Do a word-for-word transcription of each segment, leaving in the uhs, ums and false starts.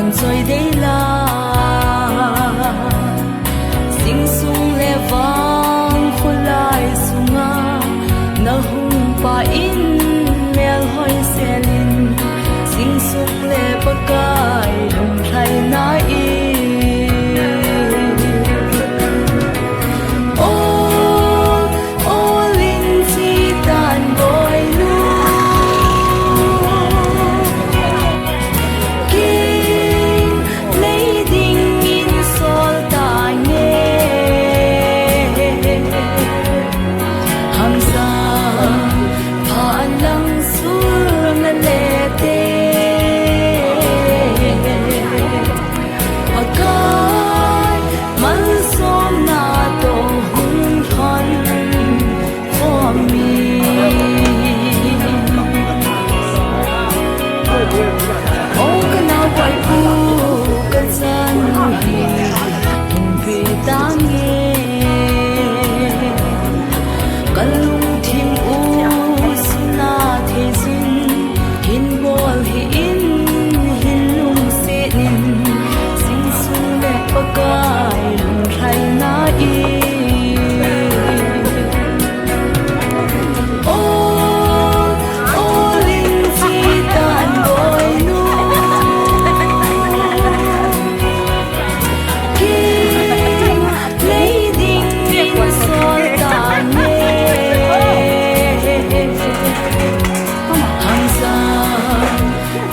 Choi dei la, sing sung le vang khulai sunga, na hung pa in mel hoi selin, sing sung le Pakai lungthai na i. O, o lin chi tan boi nu. King lei ding in sol ta nge. Hamsa pha lang sur na le te. Pakai malsomna toh hung thon. O mi. O ka nau pai pu ka chan hi. Kin pi ta nge. Ka lungthim u suna thei sin. Hin bol hi in, hin lungset in. Sing sung le Pakai lungthai na i. O, o lin chi tan boi nu. King lei ding in sol ta nge. Hamsa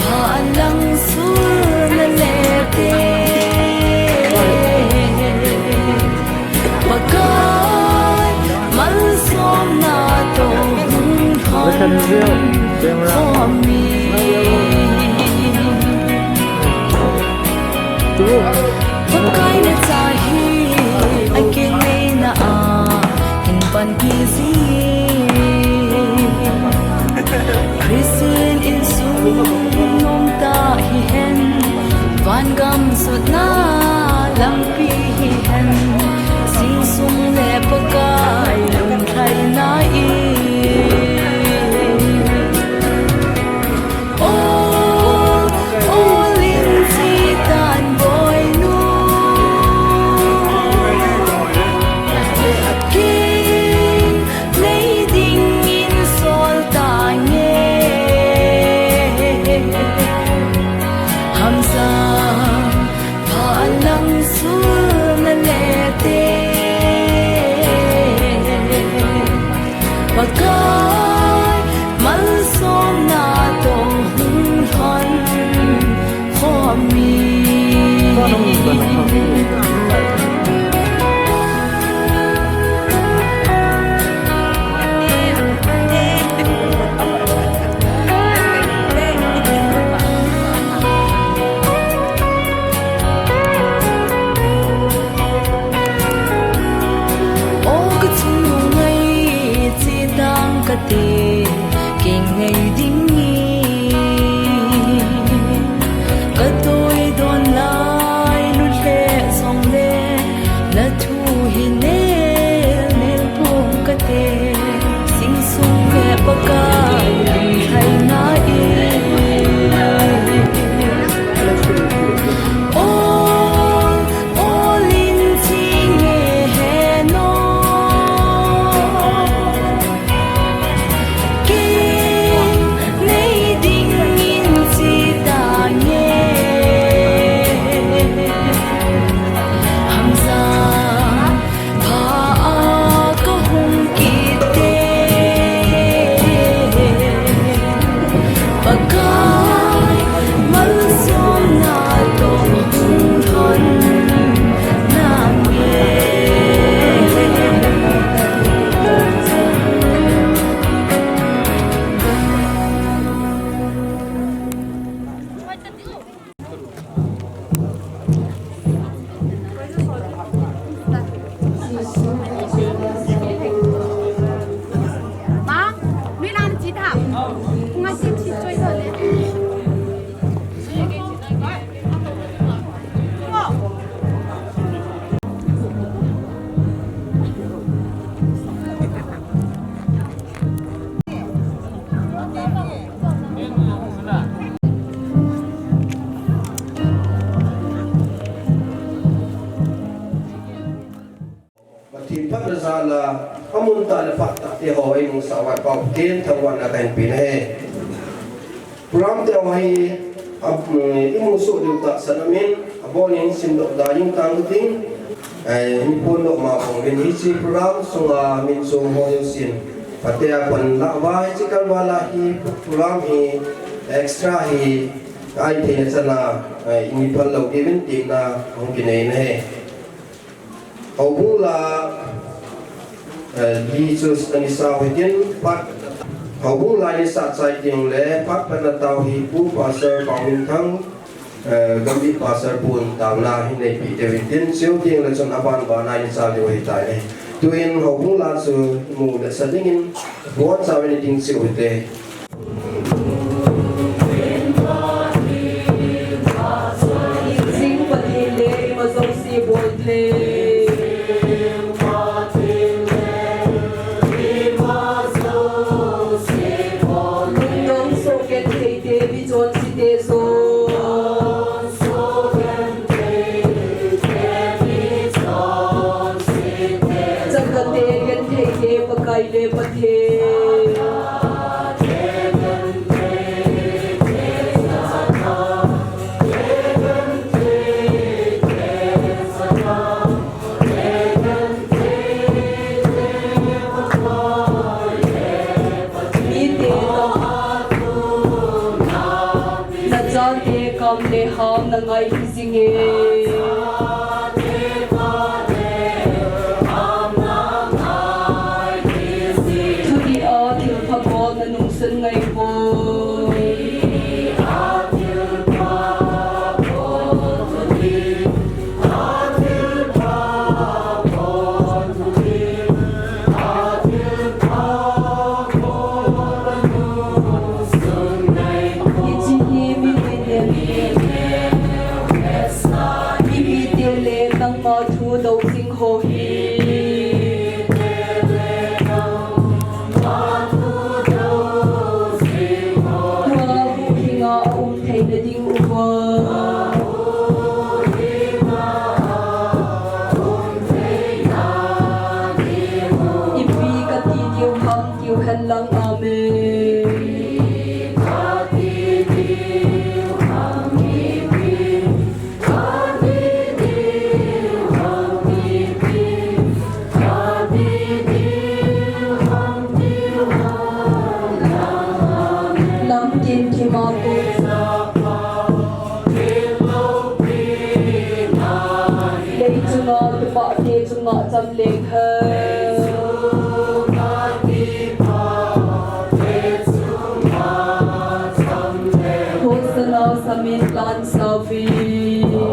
pha lang sur na le te. Pakai malsomna toh hung thon khom mi. Pakai na cha hi a kinei na a hin pan pi zi. Christian insung nom ta hi hen, van gam sutna lampi hi hen, sing sung le Pakai lungthai na i. O, o lin chi tan boi nu. King lei ding in sol ta nge. Hamsa pha lang sur na le te. Pakai malsomna toh hung thon khom mi. O ka chung ngai chi tang ka te, king ngai ding ni. Ka toi don lai nu le song le, na thu hi nel nel pong ka te, sing sung le Pakai lungthai na i. O, o lin chi nge he no. King Ho ei nung sa uva pau ken thangvahna kahin pe ahi. Program te ho hi, ap, imu soh diu tahsan aum in, abon in simdoh da jing tang u tin, eh, mi phondoh ma phong uvin hiche program sunga min chom ho jousen, phatea pan lah uva hiche kal val a hi program hi extra hi, ahi theina chan a, eh, i mi phal lou diuvin tina hung kinei ahi. Houbung la, eh, li chu ani sa u hitin phat, houbung la ni sa chai teng le phat phatna tao hi Pu Pastor Paominthang, eh, Gambih Pastor pun taona hin neipi diu hitin, chuteng le chun aban ban a ni sa diu ahitai. Tuin houbung la chu mu le sa dingin, bon sa uvin i ding cheh u hite. Jing Pathen le ima jouse bol thei. Lungdong soh genthei te, mi chonse te jouse. Chakate genthei te, Pakai le Pathen. Mite tah, nachate kam le ham na ngai hi jinge. Thudih a thilpha bol na nungsun ngai poi. Hiche hi mi ngen ngen, mi ngen ngen, mite le nangma thu doh jing ho hi. Tua huhhing a um theina diuva, ipi kati diu ham, tiu hen lang. Amen. Lamkim kima ko. Leichunga kipah te chunga cham leng hen. Hosanna, samin lan sauvin.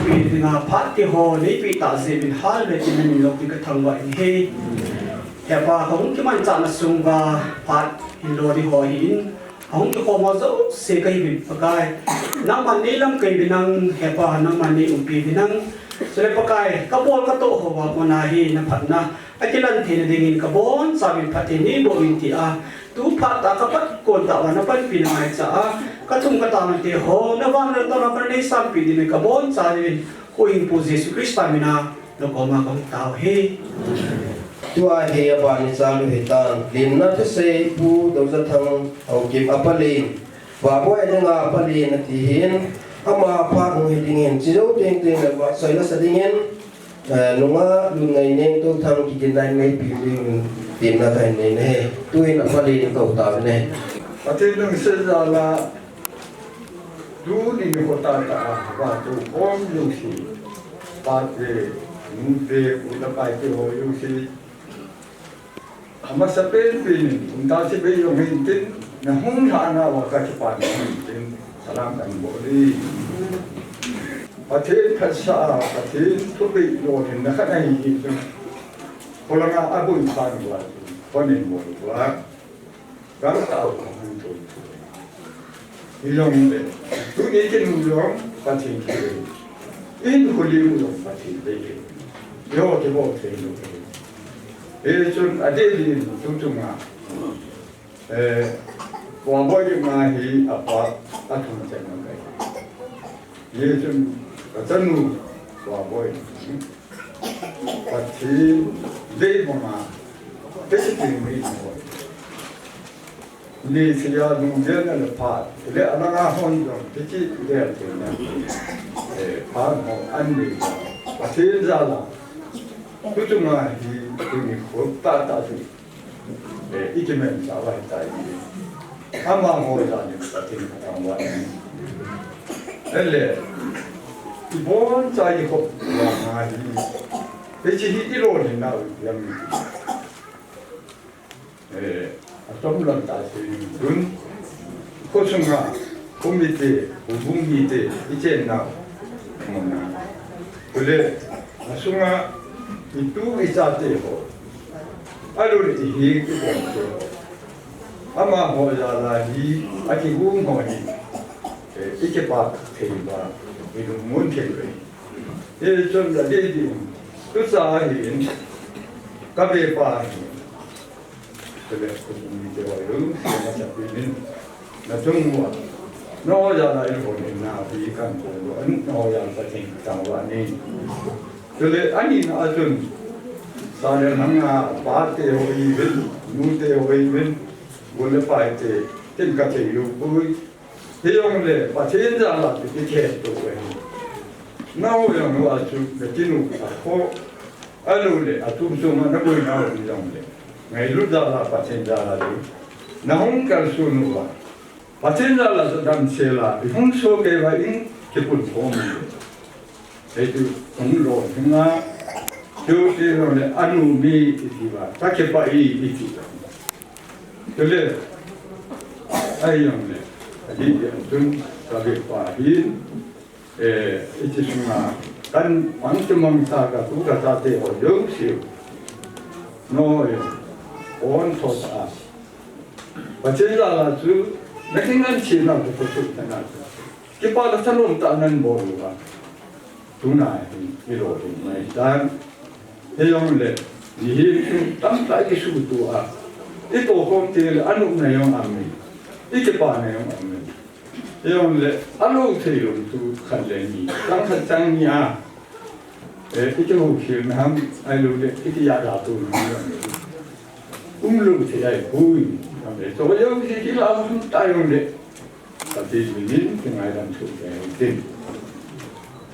Ipi dinga phat ti ho neipe tah jeh in hal ve tin namin lou ding kathangvah in ahi. Hepa, hung kimanchahna sung uva phat hin lo ding ho ahin, ahung kikhom ho jouse kahiuvin Pakai, nangman neilamkai uvin lang, Hepa, nangman neiumpi uvin lang. Chule Pakai, kabol katoh ho uva kona hi naphatna akilan theina dingin kabonchauvin phatthei neiboh uvin tia, tu phat tah kapat kon tah uva napanpina ngaicha a, kathum katang te ho navannoiya tona kana neisanpeh dingin kabonchauvin, Huhhingpu Jesu Christa mina nakoma kahung tao ahi. Tua hi aban ichal u hitan, limna thusei Pu Dojathang Haokip apalen, Vahboi dinga apalen ati hin, ama phat hung hi dingin, chujou tengteng le vahchoi lasa dingin, eh, nunga Lungngaineng Touthang kiginna in neipe dingin, limna kahin nei ahi. Tuin apalen kou tauvin ahi. Pathen lungset jal a, tuni nikho tahtah a, vahchoi khom jouse, pate, nute, u le naote ho jouse, amasapen pen in, kum tah chibai jong hin tin, nahung lhahna uva kakipana hin tin, salam kahin bol e. Pathen phatsah a, Pathen thupeh lolhinna khat ahi hi chu, kholanga aboipa uva chu, Pakai in bol uva. Gangtah u kahung thoi thoi. Hijongle, tuni kinu jong Pathen thei. Ihinkho lim u jong Pathen thei. Eiho kibol thei lou. Hichun adeh din tuchunga, eh, Vahboilim a hi apa athum chan a kai. Hichun kachanu Vahboilim, Pathen deibanga, Pathen mi hoi. Ni sia nung dia na le phat, le alanga hon jong, ti chi dia ti na. Eh, phat ho an ni, Pathen jal a. Tuchunga hi, tuni kho tah tah chu. Eh, i kimen sa vai tai ni. Amaho jal in Pathen ka thangvah in. Ele, i bonchauva i hop uva hi. Hiche hi i lolhinna u jong. Eh, atom lam tah seiyin, khosunga, khomite, houbung mite, i chennau muna. Chule, asunga, i tu i chate ho. Alou le i hi kibol te ho. Amaho jal a hi, akigong ho hi. Eh, i kipa thei uva, i lungmon thei uve. Hichun adeh din, tucha hin, ka vepa hin. Chule, khosunga mite ho jong, sema chapi min. Nachung uva. Naho jal a i lolhinna hi kan pon uva. Naho jal a Pathen thangvah in. Chule, ani na a chun. Sa le lhanga, pate ho ihiuvin, nute ho ihiuvin. Gol le pai te, tin ka thei lou poi. Hijongle, Pathen jal a ti kikhen to uve. Naho jong uva chu, na kinu ka kho. Alou le, atum sung a na boina u jongle. Ngailut jal a, Pathen jal a le. Na hung kalson uva. Pathen jal a chu damsel a, i hung soh kei uva in, kipun khom uve. Hichu hung lolhing a, chu ti lou le, anu mi i ti uva, ka kipah e i ti uva. Chule, ahi jongle, adeh din chun, ka vepa hin, eh, hiche sunga, kan mang chu mang sa ka tu ka chate ho jouse. Naho jong, pon tho ta. Pathen jal a chu, na kingan cheh nau chu, ka tu ta na chu. Kipa le thanom tah nan bol uva. Tuna hin, i lolhin mai tan. Hijongle, mihem chu tamtah i kisuto a. I tohkhom teng le, anopna jong aum e. I kipana jong aum e. Hijongle, alou thei lou thu khat le ni. Chang khat chang ni a. Eh, i kihoukhel na ham, ahilou le, i kiyahda to na ham. Umlou thei ahipoi. Aum e. Chu jong hi kila ham ta jongle. Pathen min in, kingaidam thu kei tin.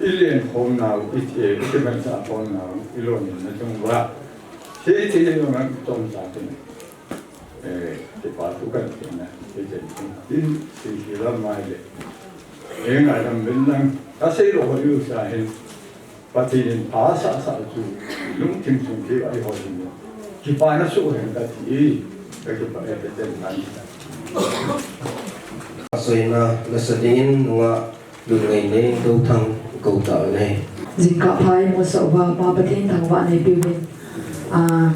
I lenkhom nau, i, eh, i kimansah khom nau, i lolhinna chung uva. Hiche hi jong chomcha tin. Eh, kipa thu kan tin na, hiche tin, tin, hiche hi lam mai le. Eh, ngaidam uvin lang, ka sei lou ho iu sa hin. Pathen in pha sah sah chu, lungthim chung kei a i hol in. Kipana soh hen ka ti, ka kipah e, ka chen tan. Soina nasa dingin nunga Lungngainei Douthang kou tau nei. Jingkah pha imusah uva, Pa Pathen thangvahna eipeuvin. Ah,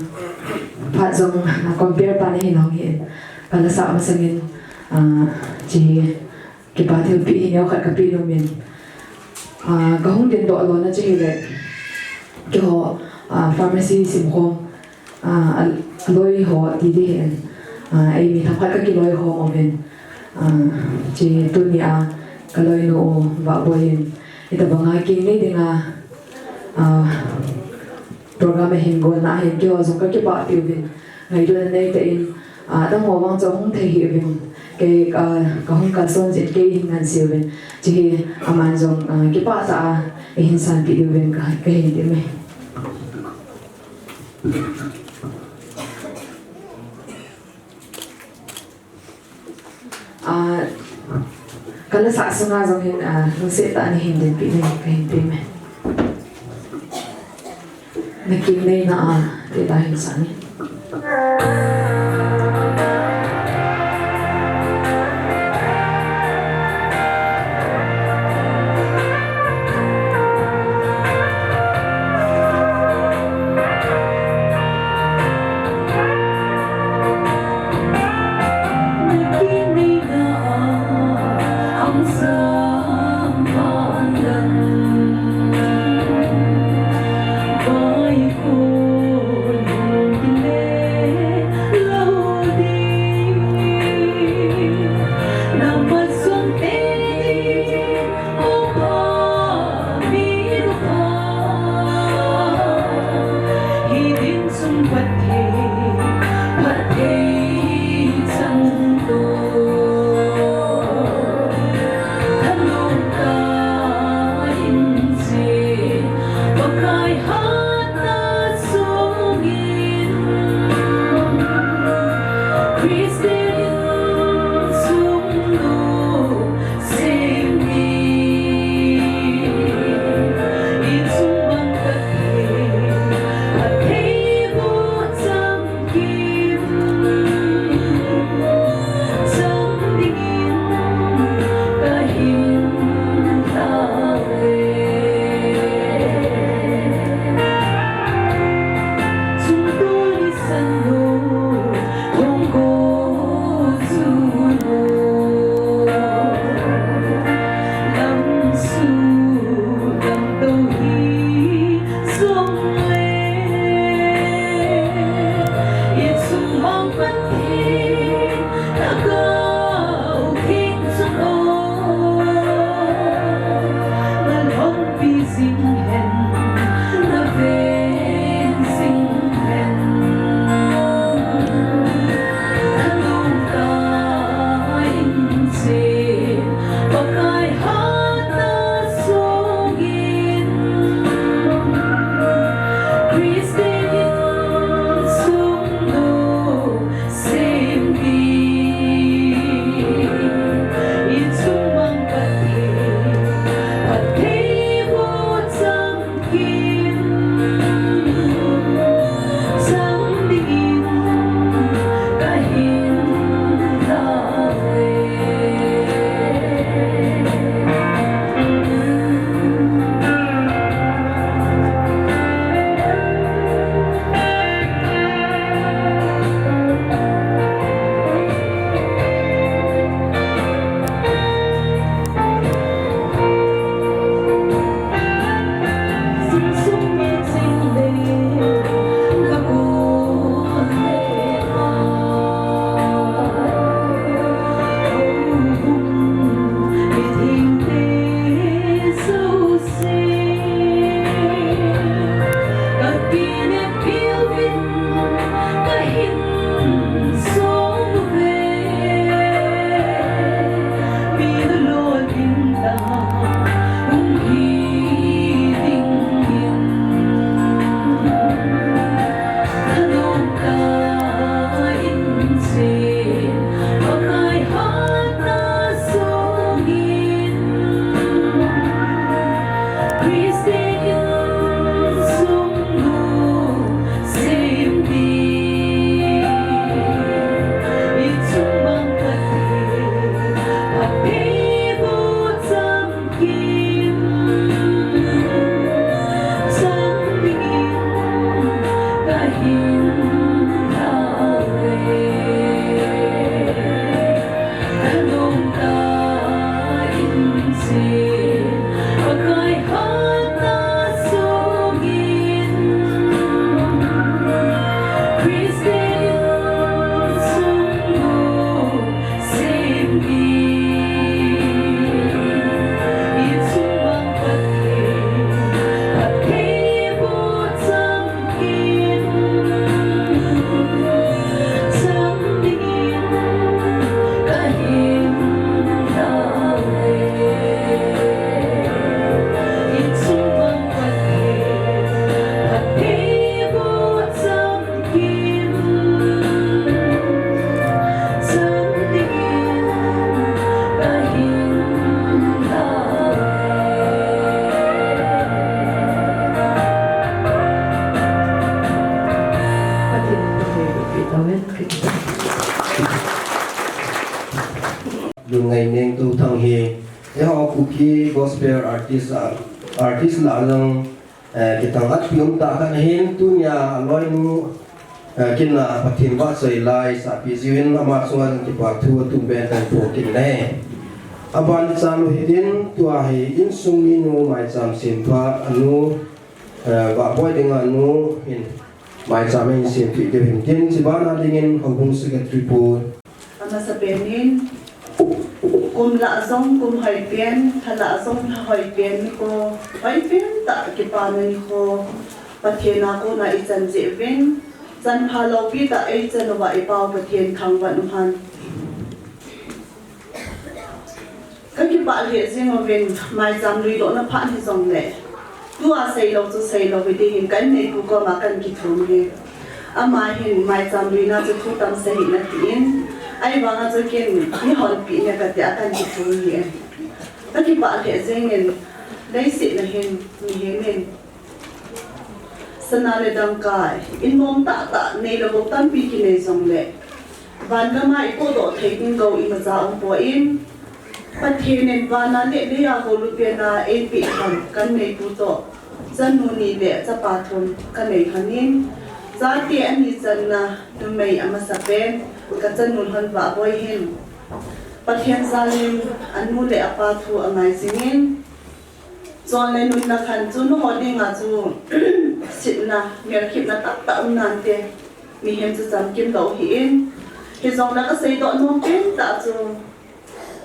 phat jong, ah, compare pa nahin hung hin. Ka la sah masangin, ah, chi Kipa thilpeh hi neokhat kapeh nomin. Ah, kahung dingdoh lona chu hile, keiho, ah, pharmacy simkhom, ah, a, aloi ho ti ding hin, ah, eimi themkhat kakiloi khom uvin. Ah, chi tunia kaloinu u Vahboi in, hitobanga kingnei dinga, ah, program ahin gonna ahin keiho jong kakipah peh uvin. Ngailutna neitah in, ah, adang ho vang chu ahung thei hih uvin. Kei, ah, kahung kalson jeh in kei hin ngansi uvin. Chuhi aman jong, ah, kipah tah a, eihin sanpeh diuvin ka, kahin temme. Ah, ka la sah sunga jong hin, ah, lungset tah a nahin dinpeh ding kahin temme. Na kingnei na a, te ta hin sani. Lungngai Nengtou Thang hi, eiho Kuki gospel artist a, artist lah a jong, eh, kithangatpi umtah khat ahin, tunia aloinu, eh, kin a Pathen vahchoi la eisahpeh jiuvin ama chunga jong kipa thu atum pen kahin phong kit ahi. Aban chan u hitin, tua hi insung minu maicham semphat anu, eh, Vahboi dinga anu hin maicham ahin sempeh diu ahin tin, chubana dingin houbung secretary pu. Amasapen in, kum lah jong kum hoipen, lha lah jong lha hoipen nikho hoipen tah kipana nikho Pathen a kona ichan jeh uvin, chanpha loupi tah eichan uva i Pa u Pathen thangvah in umhen. Kakipah lheh jeng uvin, maicham lui dohna phat hijongle, tua seilou chu seilou hiding hin ka inneipu koma kahin kithum e. Ama hin maicham luina chu thu tam sei hih in atin, ahivanga chu ken eihonpeh inge katia kahin kithum e. Kakipah lheh jengin, leiset a hin mihem in sana le dangka, in nom tahtah, neilou bou tampi kinei jongle, van gam a ipohdoh thei ding gou imacha umpoi. Pathen in van a le lei a houlut pen a eipeh lhon ka inneipu toh chanu ni le chapa thum kanei lhonin, chate ani channa numei amasapen ka chanu lhon Vahboi hin Pathen jalin anu le apa thu angai jingin, chon le nunna khan chu nuho dinga chu setna, melkhepna tamtah um nante. Mihem chu chamkim lou ahin, hijongle kaseidoh nom pen tah chu,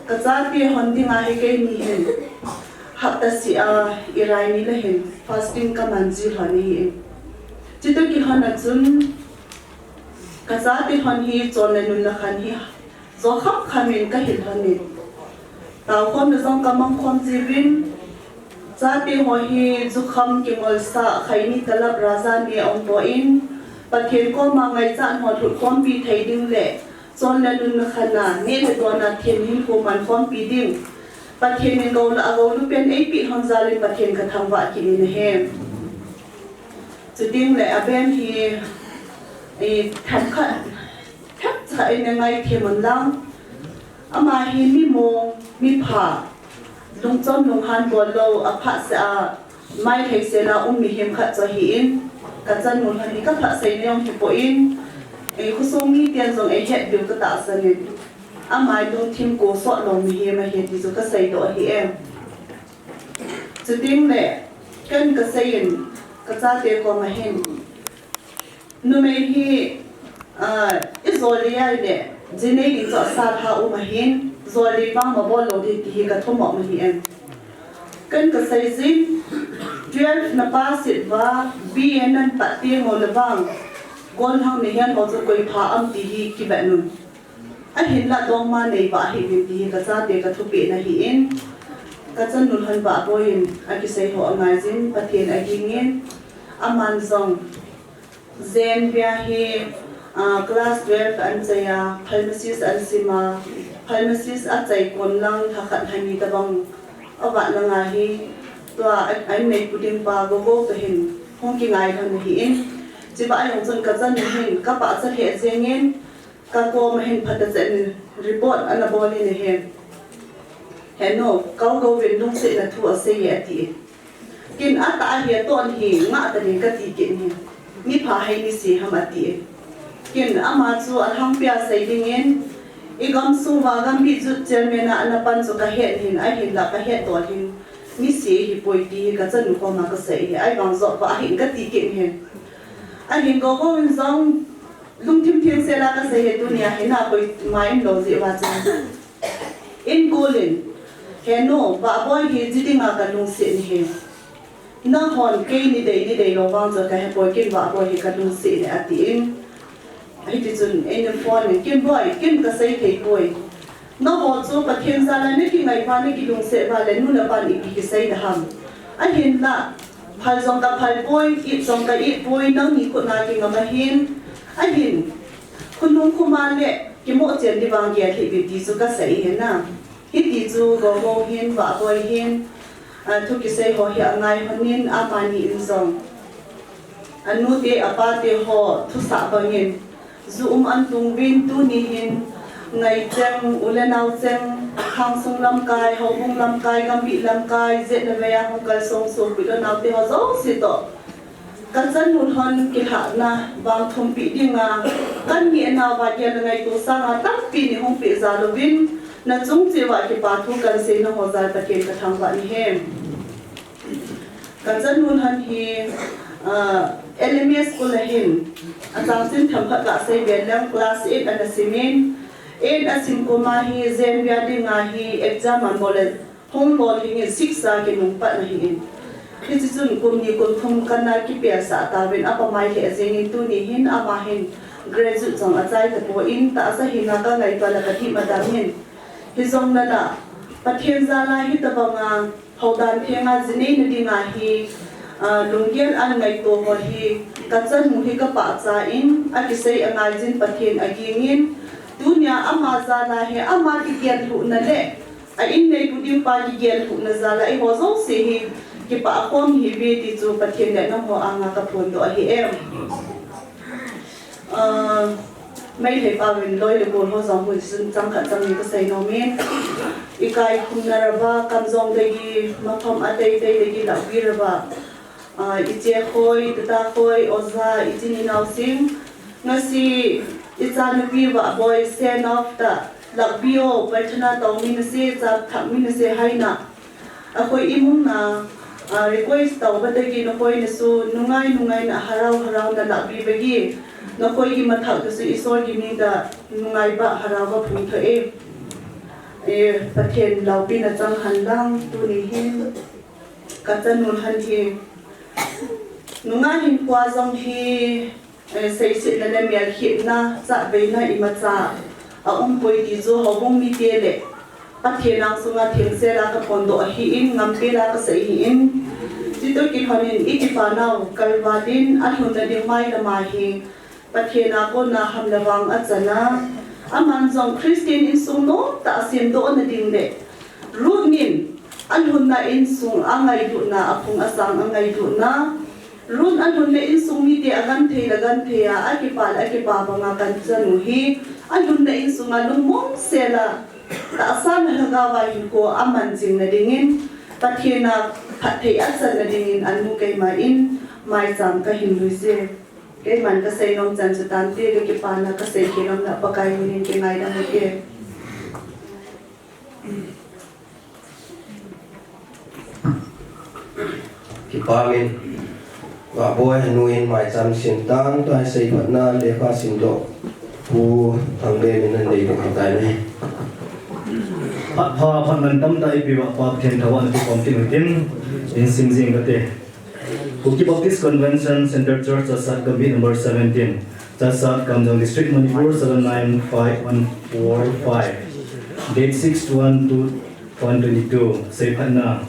kachate hon dinga hi keini hin hapta seh a Irai ni le hin fasting kaman ji lhon ahin. Chutoh kilhon a chun kachate hon hi chon le nun le khan hi jo kham kham in kahil lhon in, taokhom le jong kamang khom jiuvin, chate ho hi jukham kingolsah, khaini talap raja ni aum poi, Pathen koma ngaichat ho lhut khompi thei ding le chon le nun le khan a neh le don a theng hin kho man khompi ding, Pathen in gou le agou lu pen eipeh lhon jal in Pathen kathangvah kit in ahi. Chuteng le aben hi, eh, themkhat, themkhat in angai them un lang. Ama hi mimong, mipha, lungchom lunghan bol lou, aphat seh a, mai lhei sel a um mihem khat chu ahin, kachanu lhon hi kaphat seina jong hipoi, eh, khosung miten jong eihet diu katahsan in. Ama lungthim kosot lou mihem ahi ti chu kaseidoh ahi e. Chuteng le, ken kasei in, kachate koma hin, numei hi, ah, ijoli a le, jinei ding chu asat ha um ahin, joli vang mabol lou ding ti hi kathum um ahi e. Ken kasei jin, twelve na pass uva, B A nan pat teng uleh vang, gon hang nahen ho chu koi pha am ti hi kivet un. Ahinlah dongma nei vah hih uvin ti hi kachate kathupeh na ahin, kachanu lhon Vahboi in akisei ho angai jin, Pathen aging in, aman jong Jen Bia hi, ah, class twelve anchai a, pharmacist ansim a, pharmacist achai kon lang lhakhat lhani tabang avat na nga hi, tua a, a inneipu ding pa Gogo toh hin hung kingai lhon ahin, chubang a jong chun kachanu hin kapachat lheh jeng in, kakoma hin phatechan report ana bol in ahi. Henu, Gogo in lungsetna thu asei e ati. Ken atah ahi, aton hi ngah ta ding kati kit in ahi. Mipha hai misi ham ati. Ken ama chu alhangpia sei ding in, igamsung uva Gambih Youth Chairman a ana pan chu kahet in, ahinlah kahet doh in, misi ahipoi ti hi kachanu koma kasei e, ahivang jeh uva ahin kati kit in ahi. Ahin Gogo in jong, lungthim theng sel a kasei e, tunia hin a koima um lou jeh uva chu. Inkulin, henu, Vahboi hi ji dinga kalungset ahi. Nahon kei nei dei, nei dei lou vang chu kahepoi, ken Vahboi hi kalungset e atin. Hitichun, eina phone in, ken Boi, ken kasei thei poi. Nangho chu Pathen jal a nakingai uva, nakilungset uva le nu le pan ipi kisei da ham. Ahinlah, phal jong kaphal poi, it jong ka it poi, nangni khut na kingam ahin. Ahin, khonung khoma le, kimoh chen ding vang gel hih uvin ti chu kasei ahi na. Hiti chu Gogo hin, Vahboi hin, a, thu kisei ho hi angai lhon in, amani in jong, anute, apate ho thusah bang in, ju um an tung uvin, tuni hin, ngai cheng, u le nao cheng, khangsung lamkai, houbung lamkai, Gambih lamkai, jetna vei a hung kalsong sopi le naote ho jouse toh, kachanu lhon kilhahna vang thumpeh dinga, kaneh nauva gel le ngaito sanga tampi nei hung peh jal uvin, nachung cheh uva kipa thu kahin sei, nangho jal Pathen kathangvah in ahi. Kachanu lhon hi, ah, L M S school a hin, achang chun themkhat kasei be leng, class eight ana sim in, eight asim kum a hi Jen Bia dinga hi exam abol le, hung lolhing in six a kinung pat na ahin. Hitichun kum ni kum thum kana kipel sah tauvin, apa mai lheh jeng in, tuni hin ama hin graduate jong achai tapon, tahsa hinga kangaito le kadih madam in. Hijongle la, Pathen jal a hitabanga houdan thenga ji neina dinga hi, ah, lunggel an ngaito ho hi, kachanu hi kapachat in, akisei angai jin, Pathen aging in, tunia ama jal a hi, ama kigel lhuhna le, a inneipu ding pa kigel lhuhna jal a eiho jouse hi kipah khom ihiuve ti chu Pathen le nangho anga kaphondoh ahi e. Ah, Meitei paovin loi le gol ho jong hung sun chang khat chang ni kasei nom in. Ikai khumna uva, Kamjong dagi, mapham ateitei dagi, Lakbi uva, ah, iche khoi, tata khoi, oja, ichin inao sing, ngasi ichanupi Vahboi send off ta, Lakbi o, prarthana tao min ase, chap thak min ase, haina. Akhoi imung na, ah, request tao ba tagi, nakhoi nasu, nungai nungai na, harau harau na, Lakbi bagi. Nakoi imathah kasu Isor kimin da nungai ba hara ba phung tha e. E, Pathen laupina chang hen lang tuni hin kachanu hen hi. Nunga hin khua jong hi, eh, seisetna le mial khitna, chahveina imacha aumpoi ti chu houbung mite le Pathen angsunga thengsel a kaphondoh ahin, ngampel a kasei ahin. Chutoh kilhonin ikipa nau kalvalin alhunna ding mailama hi Pathen a kona hamna vang achana. Aman jong Christian insung nomtah a semdohna ding le Ruth nin alhunna insung a ngailutna, aphung asang a ngailutna. Ruth alhunna insung mite agenthei le genthei a, akipa le akipa banga kachanu hi alhunna insunga lungmong sel a tahsa le lhagao a hinkho aman jingna dingin, Pathen a phatthei achanna dingin anu keima in maicham kahin lui e. Keiman kasei nom chan chu tante, kakipana kasei khel nom na Pakai minin kingaidam ute. Kipa min, Vahboi nu in maicham sim tan, tua hi seiphatna lekha simdoh Pu Thangbe min ahin deidoh tai. Phat pha, phat mantam tah eipeuva Pa Pathen thangvahna thu khom kit u hitin, in sim jing kate. Kuki Baptist Convention, Centre Church, Chassad, Gambih number seventeen, Chassad, Kamjong District, Manipur, seven nine five one four five. Date six one two twenty twenty-two, seiphatna.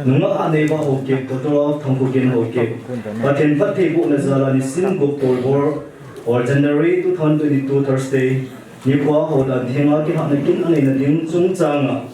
Nungah Hatneiva Haokip, daughter of Thangkhogin Haokip, Pathen phattheibohna jal a nisim gup Tolbor, or January two thousand twenty-two, Thursday, nikhoa houdan thenga kilhahna kin aneina ding chungchanga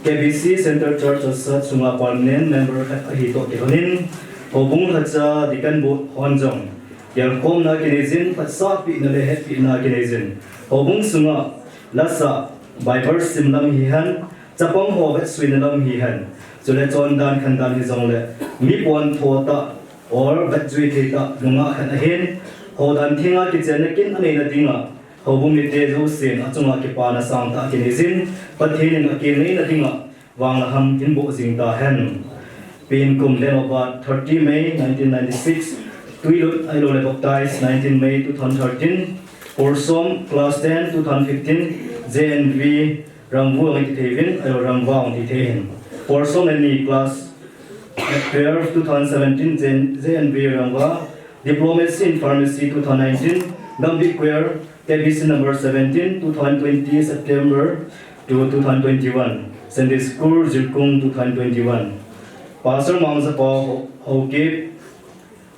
K B C Centre Church Chassad sunga permanent member khat ahi toh kilhonin, houbung lhacha Deacon Board hon jong gelkhomna kinei jin, phatsahpehna le hetpehna kinei jin, houbung sunga lasah, Bible sim lam hihen, chapang ho vetsuina lam hihen, chule chondan khandan hijongle mi pontho tah or vetjui thei tah nungah khat ahin, houdan thenga kichenna kin aneina dinga houbung mite jousen achunga kipana sangtah kinei jin, Pathen in akingaina dinga vang le ham hinboh jing tahen. Pen kum, date of birth thirty May nineteen ninety-six, Twilut ahiloule baptize nineteen May two thousand thirteen, Porsom class ten two thousand fifteen, J N V Ramvua ngai ti thei uvin, ahiloule Ramvang ti thei hin. Porsom le ni class twelve two thousand seventeen, J N V Ramvua, Diploma in Pharmacy two thousand nineteen, Gambih Choir, K B C number seventeen, two thousand twenty September to two thousand twenty-one, Sunday School, Jirkung, two thousand twenty-one. Pastor Mangzapao Haokip,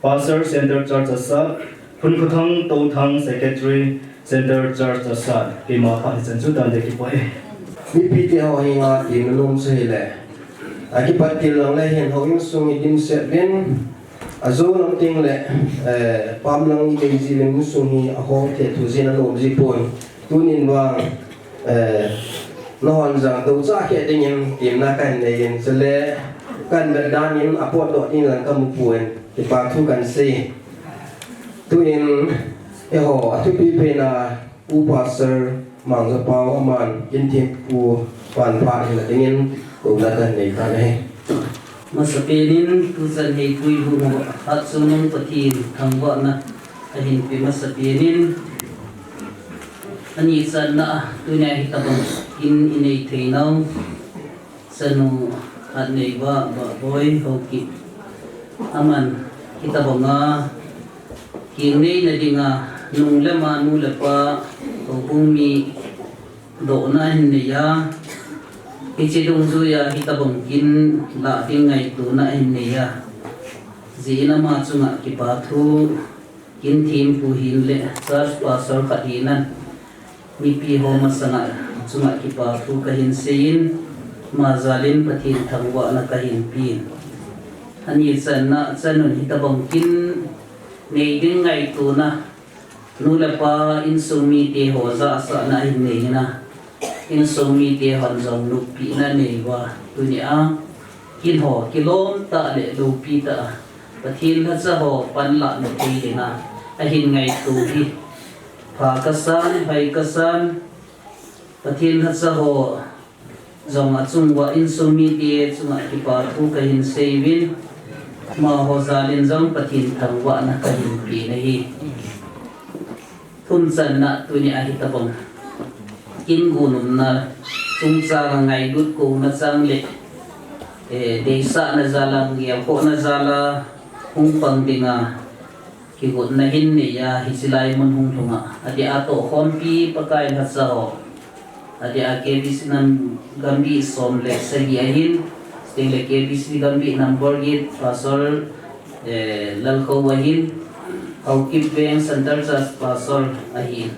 Pastor Centre Church Chassad, Phunkhotang Touthang, Secretary, Centre Church Chassad. Keima phat hichan chu tante kipah e. Mipite ho henga ti nanom chu hile, akipat til lang le hin houin sung idimset uvin, ajou lang teng le, eh, pam lang idei jiuvin, insung hi ahoi thei thu jin anom ji pon. Tunin vang, eh, nahon jong doucha khe dingin temna kahin nei in, chule kahin vet dan in apotdoh ding lang kamu pon, kipa thu kahin sei. Tuin eiho athupi pen a Pu Pastor Mangzapao aman kin thempu pan phat hina dingin kouna kahin nei tan ahi. Masapen in tuchan hi tuilu mo hat sunung Pathen thangvahna kahin pe masapen in, ani channa tunia hitobang kin inei thei nau chanu Hatneiva Vahboi Haokip aman hitobanga kingneina dinga nung le ma, nu le pa, houbung mi dohna ahin nei a, hiche dungjuia hitobang kin lah ding ngaitona ahin nei a, jeh in ama chunga kipa thu, kin thempu hin le church pastor khat hinan, mipi ho masanga chunga kipa thu kahin seiyin, ama jalin Pathen thangvahna kahin pen. Ani channa chanun hitobang kin nei ding ngaitona, nu le pa insung mite ho jahsahna ahin nei hina, insung mite hon jong loupina anei uva, tunia kin ho kilom tah le loupi tah a Pathen lhacha ho panlah na thei dinga ahin ngaito hi pha kasan, hoi kasan. Pathen lhacha ho jong achung uva insung mite chunga kipa thu kahin seiuvin, amaho jalin jong Pathen thangvahna kahin pen ahi. Thumchanna tuni ahi tabang. Kin gunumna chungchang a ngailut kouna chang le, eh, deisahna jal a, gelkhohna jal a hung pang dinga kigotna hin nei a, hiche lai mun hung lhung a, adeh a tohkhompi Pakai lhacha ho, adeh a K B C nam gamgi som le sagi ahin, chuteng le K B C gamgi number eight Pastor, eh, Lalkhou ahin, Haokip Veng Central Church Pastor ahin.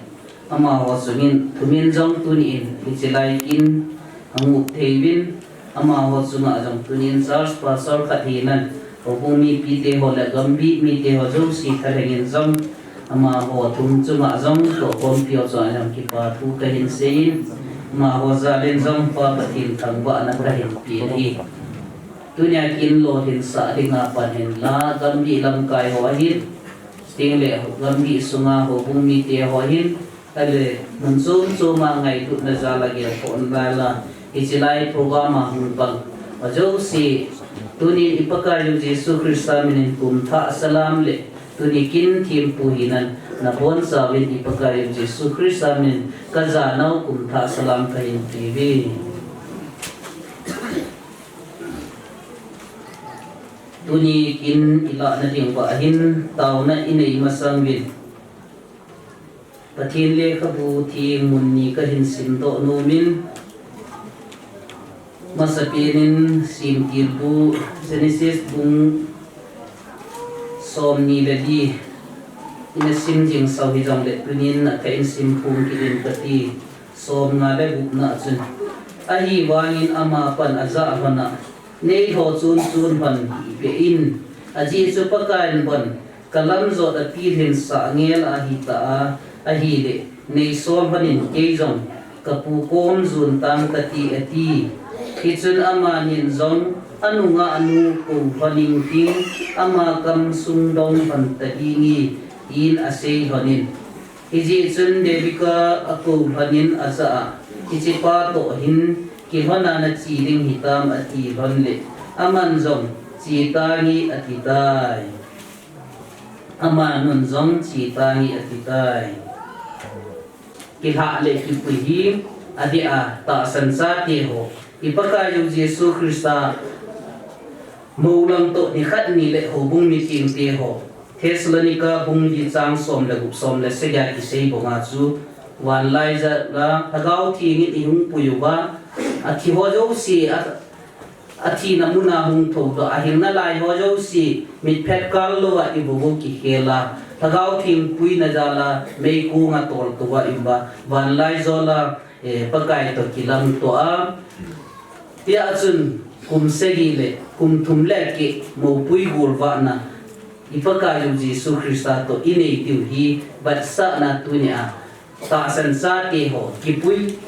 Amaho chungin thumin jong tuni in hiche lai kin angup thei uvin, amaho chunga jong tuni in church pastor khat hinan, houbung mipite ho le gamgi mite ho jouse thalheng in jong, amaho thum chunga jong tohkhompi ho chunga jong kipa thu kahin seiyin, amaho jal in jong Pa Pathen thangvahna kahin pe ahi. Tunia kin lolhinsah dinga pan hinla, gamgi lamkai ho ahin, chuteng le gamgi sunga houbung mite ho ahin, ahile mun chom chom a ngailutna jal a gelkhohna jal a, hiche lai program a hung pang ho jouse, tuni i Pakaiyu Jesu Christa min in kum thah salam le tuni kin thempu hinan, nabonchauvin i Pakaiyu Jesu Christa min in kajanau kum thah salam kahin pe uve. Tuni kin ilahna ding uva hin taona inei masang uvin, Pathen lekhabu theng mun ni kahin simdoh nomin, masapen in Semtilbu Genesis bung somni le li ina sim jing sau hijongle tunin athah in simphong kit in kati, somnga le gupna chun, ahivangin ama pan ajah lhon a, neilhoh chun chun lhon beh in, ajeh chu Pakaiyin bon kalamjot a pilhinsah ngel ahitah a, ahile neisol lhon in, kei jong kapu kom jon tang kati, ati. Hichun amanin jong anungah nu kou lhon inting, ama kam sung dong lhon ta dinge, tin asei lhon in. Hijeh chun Rebecca akou lhon in ajah a, hichepa toh hin kilhon a nache ding hitam, ati lhon le, aman jong che tange ati tai. Amanun jong che tange ati tai. Kilhah le kipui hi adeh a tahsan chate ho, i Pakaiyu Jesu Christa moulang toh nikhat ni le houbung meeting te ho, Thessalonica bung li chang som le gup, som le sagi a kisei banga chu, vanlaijol a Lhagao Theng in eihung pui uva, athi ho jouse a, athina muna hung thoudoh a, ahing nalai ho jouse mitphet kal louva ivuvu kikhel a, Lhagao Theng puina jal a meikong a toltou va ium uva, vanlaijol a, eh, Pakai toh kilamto a, tia chun kum sagi le kum thum le keh moupui golvahna, i Pakaiyu Jesu Christa toh inei diu hi vetsahna tunia tahsan chate ho kipui,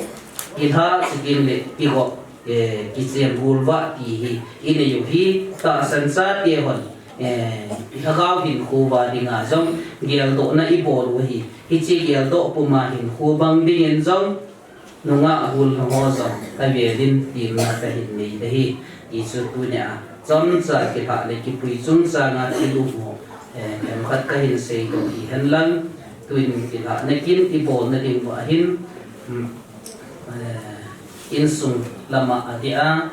kilhah, chuteng le kigop, eh, kichem golvah ti hi inei u hi tahsan chate hon, eh, i Lhagao hinkho uva dinga jong geldohna ibol u ahi. Hiche geldoh puma hinkho bang dingin jong nungah gollhang ho jong kavel in temna kahin nei ahi. Hichu tunia chomcha kilhah le kipui chungchang a thil umho, eh, themkhat kahin seidoh hihen lang, tuin kilhahna kin ibolna ding uva hin, hmm, eh, insung lama adeh a,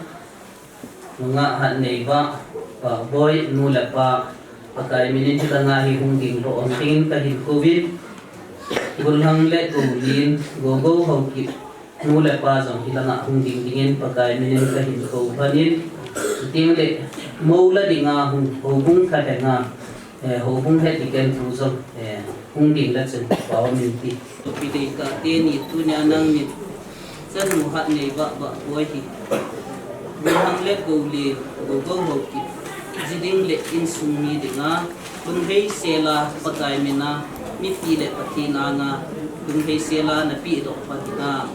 nungah hatneiva, Vahboi nu le pa, Pakai min in hilanga hi hung ding lou um dingin kahin kouvin. Gollhang le Goulin, Gogou Haokip nu le pa jong hilanga hung ding dingin Pakai min in kahin kou lhon in. Chuteng le mou la dinga hung, houbung thalhenga, eh, houbung het ding ken tu jong, eh, hung ding la chun pao min ti. Pidei ka teni tunia nangnin chanu hatneiva Vahboi hi, Gollhang le Goulin, Gogou Haokip ji ding le insung mi dinga lunghei sela Pakai mina, mipi le Pathen anga lunghei sela napeh doh phat dinga.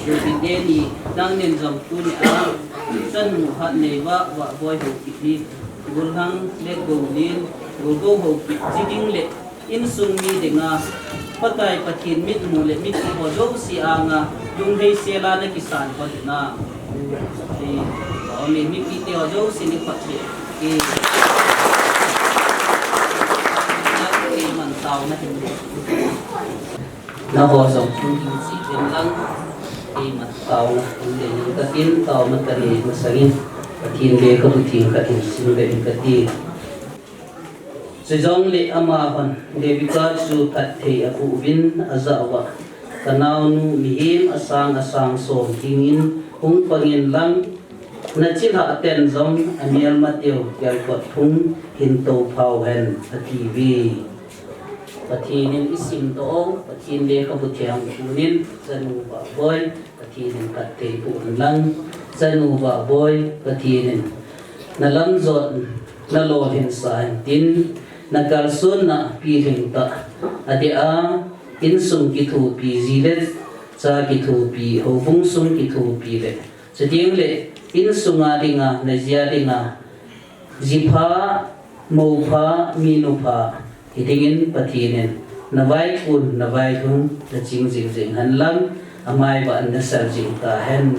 Pidei ni nangnin jong tunia chanu hatneiva Vahboi Haokip hi, Gollhang le Goulin, Gogou Haokip ji ding le insung mi dinga, Pakai Pathen mitmu le mithi ho jouse anga lunghei sela nakisan phat dinga. Amen. Mipite ho jouse ni phat le. Keiman taona hin. Nangho jong thu ding cheh uvin lang. Keiman taona hin le ning katin, taona kanei masangin Pathen lekhabu theng khat hin sim le ning kati. Chujongle amahon Rebecca chu phatthei aboh uvin ajah uva, kanaonu mihem asang asang som hingin hung pangin lang, nachilhah ten jong amelmateu kelkot phung hin tophau hen atiuve. Pathen in isimdoh u, Pathen lekhabu theng tunin chanu Vahboi, Pathen in phatthei boh hen lang, chanu Vahboi, Pathen in nalamjot nalolhin sah hen tin, nakalsonna pilhing tah adeh a, insung kithopi, ji le cha kithopi, houbung sung kithopi le, chutengle insunga dinga, najia dinga, jipha, moupha, minupha hidingin Pathen in navaikun, navailhun naching jingjing hen lang, amai vah in nasel jing tahen.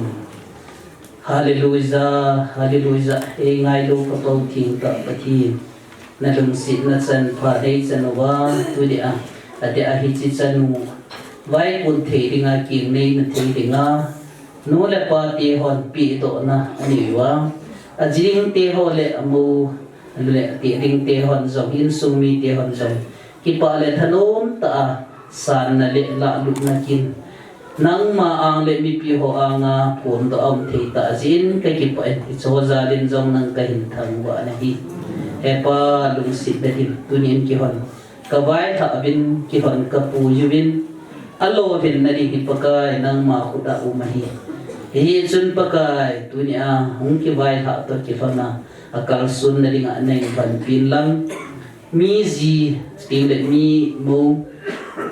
Hallelujah, hallelujah. Eingailou kapou thengtah Pathen, nalungsetna chanpha neichan uva, tunia, adeh a hiche chanu vaikun thei dinga, keng neina thei dinga, nu le pa tehon pehdohna anei uva, aji ding teho le amou le ateh ding tehon jong, insung mi tehon jong kipah le thanom tah a sanna le lahlutna kin, nangma ang le mipi ho anga phondoh aum thei tah jeh in kakipah in, hicheho jal in jong nang kahin thangvah nahi. Hepa, lungsetna dim, tunin kihon kavailhah uvin, kihon kapui uvin, alolhinna ding hi Pakai nangma khut a um ahi. Hichun Pakai, tunia hung kivailhah toh kilhona akalsonna dinga neipanpin lang, mi ji, chutengle mi mou,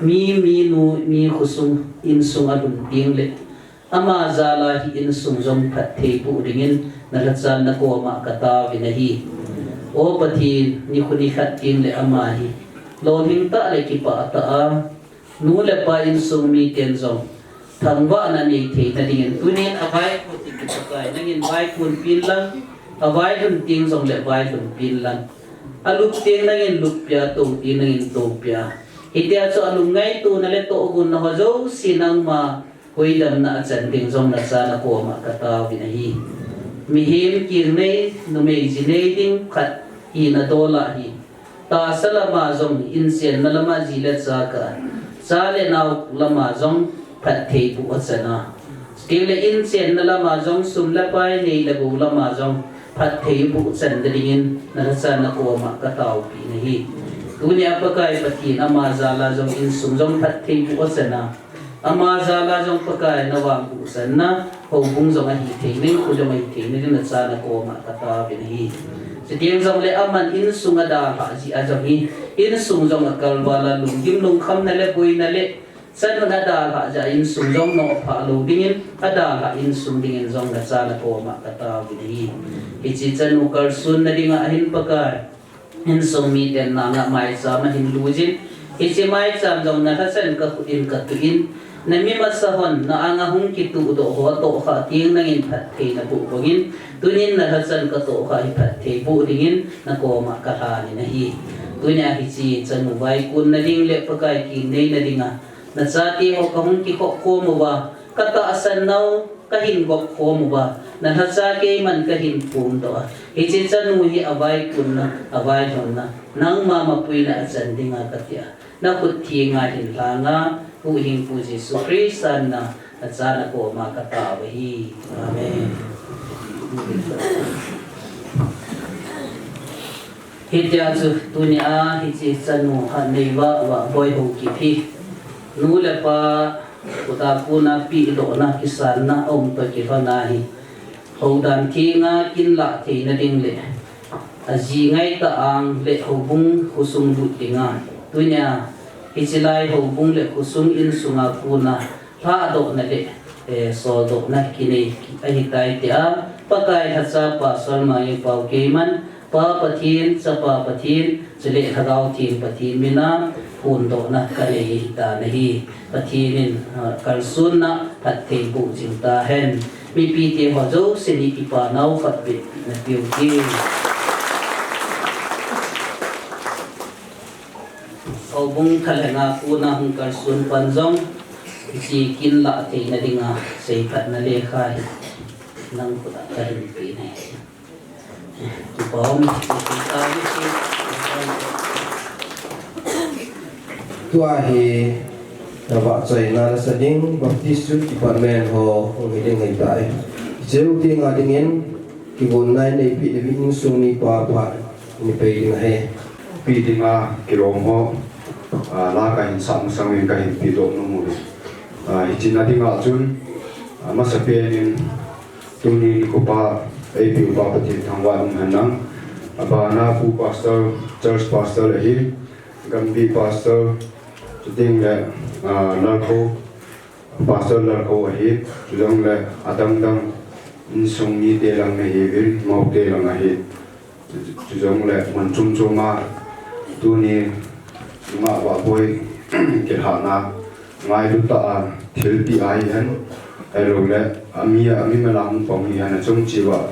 mi, minu, mi khosung, insung alhun tengle, ama jal a hi insung jong phatthei boh dingin nalhachan nakoma kataovin ahi. O Pathen, nikho nikhat tengle ama hi lolhing tah le kipah tah a, nu le pa, insung miten jong thangvahna nei theina dingin tunin avaikun thei Pakai nangin vaikunpin lang, availhun teng jongle vailhunpin lang, alup teng nangin luppia, atou teng nangin toupia. Hitia chu alung ngaitona le tohgonna ho jouse nangma hoidamna achan ding jong nacha nakoma kataovin ahi. Mihem keng nei, numei ji nei ding khat hina dol ahi. Tahsa lama jong, inchenna lama ji le cha kah a, cha le nao lama jong phattheiboh achan a, chutengle inchenna lama jong, sum le pai, nei le gou lama jong phattheiboh channa dingin nalhachan nakoma kataopeh nahi. Tunia Pakai Pathen, ama jal a jong insung jong phattheiboh achan a, ama jal a jong Pakai navangboh channa, houbung jong ahithei, nikho jong ahithei nading nacha nakoma kataovin ahi. Chuteng jongle aman insung adalhah jeh a jong hi, insung jong akalval a lunggim lungkhamna le boina le chanun adalhah jeh a insung jong nophah lou dingin, adalhah insung dingin jong nacha nakoma kataovin ahi. Hiche chanu kalsonna dinga hin Pakai, insung miten nanga maicham ahin luijin, hiche maicham jong nalhachan kakhut in katuh in, nami masa hon na anga hung kituhdoh ho atohkhah teng nangin phatthei naboh bangin, tunin nalhachan katohkhah hi phattheiboh dingin nakoma kalhanin ahi. Tunia hiche chanu vaikunna ding le Pakai keng neina dinga nachateho kahung kikhop khom uva, katahsan nau kahin gop khom uva, nalhacha keiman kahin phondoh a, hiche chanu hi avaikunna, availhunna, nangma mapuina achan dinga katia, nakhut thenga hin lhanga, Huhhingpu Jesu Christa mina nacha nakoma katao ahi. Amen. Hitia chu tunia hiche chanu Hatneiva Vahboi Haokip hi, nu le pa khuta kona pehdohna kisanna aum toh kilhona hi, houdan thenga kin lah theina ding le aji ngaitah ang le houbung khosung lut dinga, tunia hiche lai houbung le khosung insunga kona lhahdohna le, eh, soldohna kinei ahitai tia, Pakai lhacha Pastor Mangjingpao keiman, Pa Pathen, Chapa Pathen, chule Lhagao Theng Pathen mina phondohna kanei ahitan ahi. Pathen in, ah, kalsonna phattheiboh jing tahen. Mipite ho jouse ni kipa nau khat beh na piu ki. Houbung thalenga kona hung kalsun pan jong, hiche kin lah theina dinga seiphatna lekha hi nang khut a kahin pe nahi. Kipa um, kipa um. Tua hi, na vahchoina nasa ding, Baptist Youth Department ho, hung hi ding ahitai. Hiche u dinga dingin, kivonna nei peh diuvin insung mipa pha, nei peh ding ahi. Pi dinga kilom ho, ah, la kahin sah masangin kahin pedoh nom uve. Ah, hiche na dinga chun, ah, masapen in, tuni nikho pa, eipeh u pa Pathen thangvah in umhen lang. Abana Pu Pastor, Church Pastor ahi, Gambih Pastor, chuteng le, ah, Lalkho, Pastor Lalkho ahi, chujongle adang dang insung mite lang nahiuvin, moute lang ahi. Chujongle mun chom chom a tuni nungah Vahboi kilhahna ngailut tah a thilpeh ahi hen, ahiloule ami, ami mel a hung pang hi hen, achung cheh uva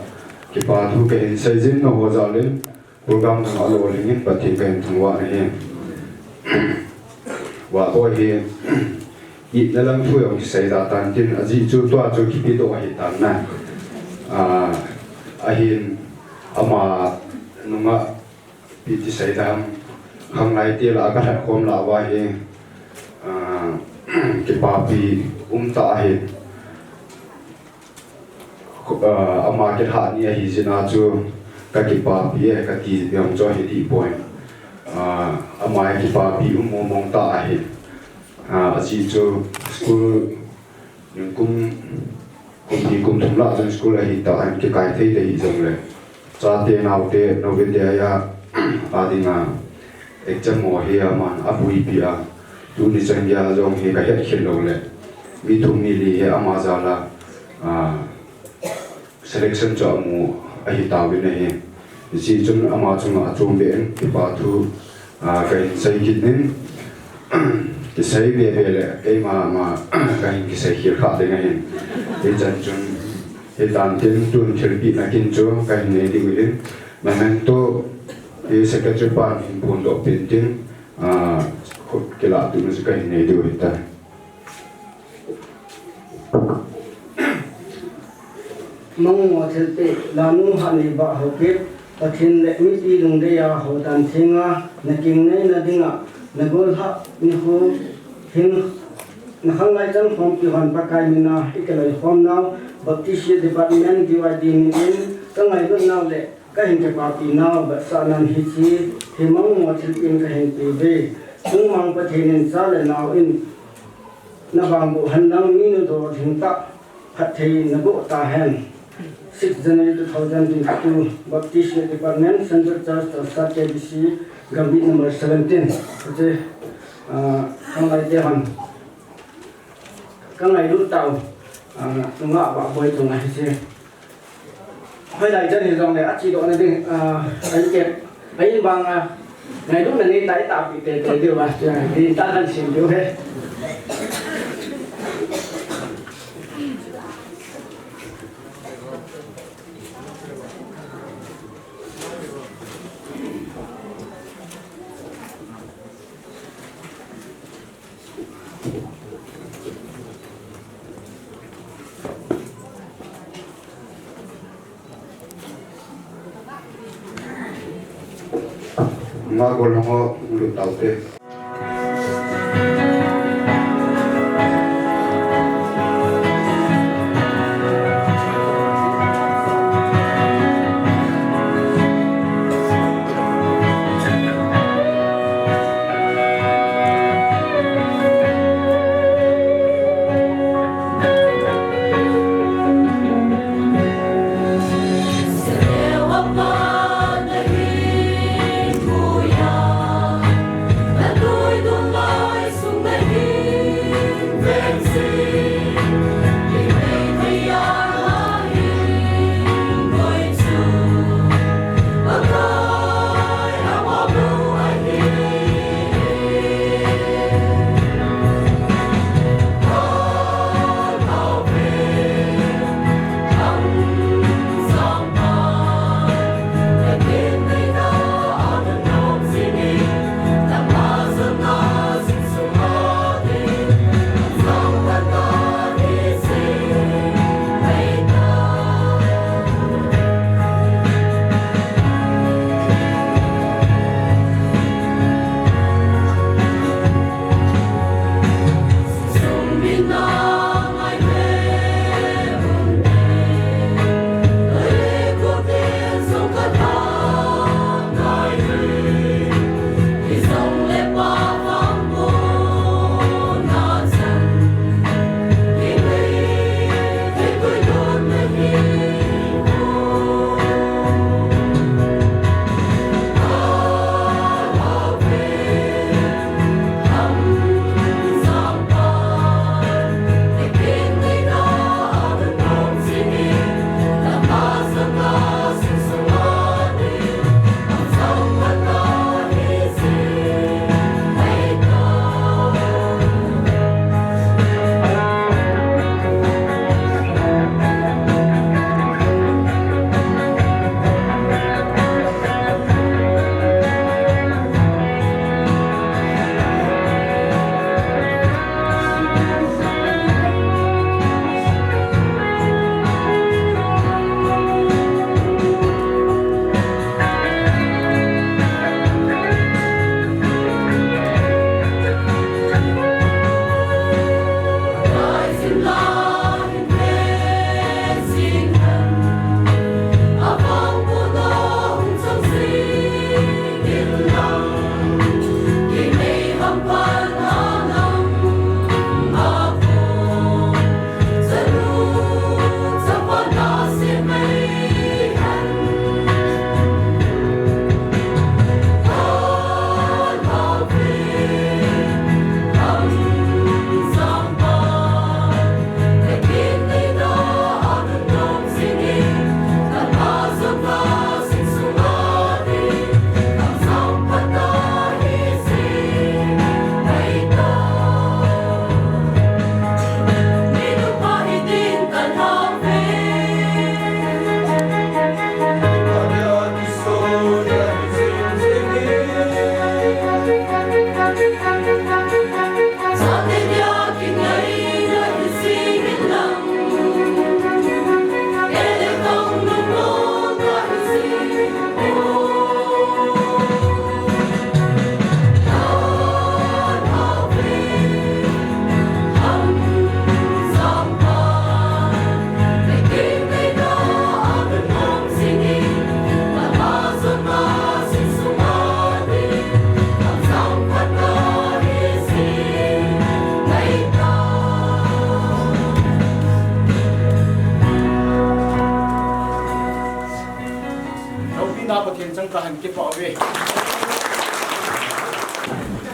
kipa thu kahin seijin, nangho jal in program nung a lolhing in Pathen kahin thangvah nahi. Vahboi hi, itna lang thu jong kisei da tan tin, ajeh chu tua chu kipedoh ahi tan na. Ah, ahin ama nungah ipi ti sei dam, khanglai te lah a kalhat khom lah uva hi, ah, kipapi um tah ahi. Khu-, ah, ama kilhah ni ahi jeh a chu kakipapi e kati jong chu ahi deh poi. Ah, ama kipapi um mong mong tah ahi. Ah, ajeh chu school ningkum, kum ni kum thum lah chun school ahi tah a kikai thei thei hijongle, chate naote, Navodaya a dinga exam ho hi aman abuipi a, tuni chan geiya jong hi kahet khel loule, mi thum mi li hi ama jal a, ah, selection chu amu ahi tauvin ahi. Hiche chun ama chunga achom beh in kipa thu, ah, kahin sei kit in, kisei be be le keima ma kahin kisei khel kha ding ahin. Hichan chun, hitan tin tun thilpehna kin chu kahin nei diu ahin. Memento hi secretary pan hin phondoh peh in tin, ah, khut kilah tuna chu kahin nei diu ahitai. Mangmo thilpeh, Lanu Hatneiba Haokip, Pathen le mipi lungdei a houdan thenga, na kingneina dinga, na gollhah nikho hin, na khanglai chan khompi hon Pakai mina i kiloikhom nau, Baptist Department D Y D min in, ka ngailut nau le, kahin kipapi nau, vetsahnan hiche, hi mangmo thilpeh in kahin peuve. Chungmang Pathen in cha le nao in, na vangboh henlang mi nadolhing tah, phatthei naboh tahen. Six January two thousand twenty-two, Baptist Department, Central Church, Chawsat K B C, Gambih number seventeen. Hiche, ah, khanglai te hon. Ka ngailut tau, ah, nungah Vahboi chunga hiche. Hoilai chan hijongle, achedohna ding, ah, ahin kep, ahin bang a, ngailutna nei tai tapi te te diu va, chu, din ta kan sim diu he. Nga gol ho, lut taute.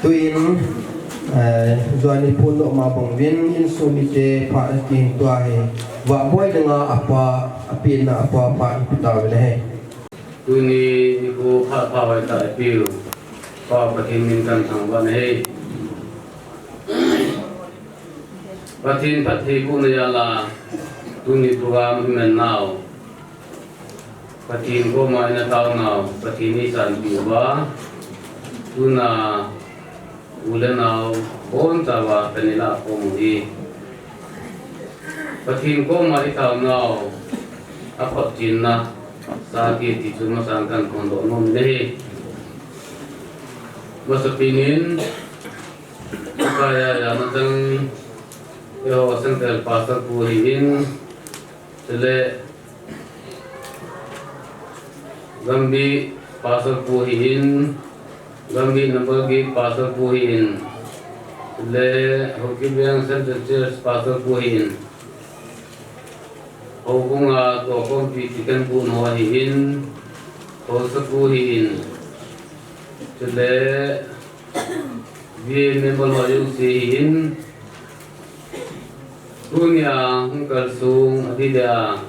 Tuin, eh, Johnny Pun lo ma bang vin, insung mite phat atin tua hi, Vahboi dinga apa, apina apa phat ipi tauvin ahi. Tuni nikho phat pha vai ta ipiu, Pa Pathen min kan thangvah in ahi. Pathen phattheibohna jal a, tuni program iman nau, Pathen koma ina taonau, Pathen in eisanpeh uva, tuna u le nao bonchauva pan ilah khom u hi. Pathen koma itaonau, aphotchenna, sangeh ti chu masang kan phongdoh nom in ahi. Masapen in, Kaya ya na chang, eiho Central Pastor pu ahin, chule Gambih Pastor pu ahin, Gambih number eight Pastor pu ahin, chule Hokibeng Central Church Pastor pu ahin, houbunga tohkhompi deacon pu nu ahin, haosa pu ahin, chule V A member ho jouse ahin, tunia hung kalsong adeh deh a,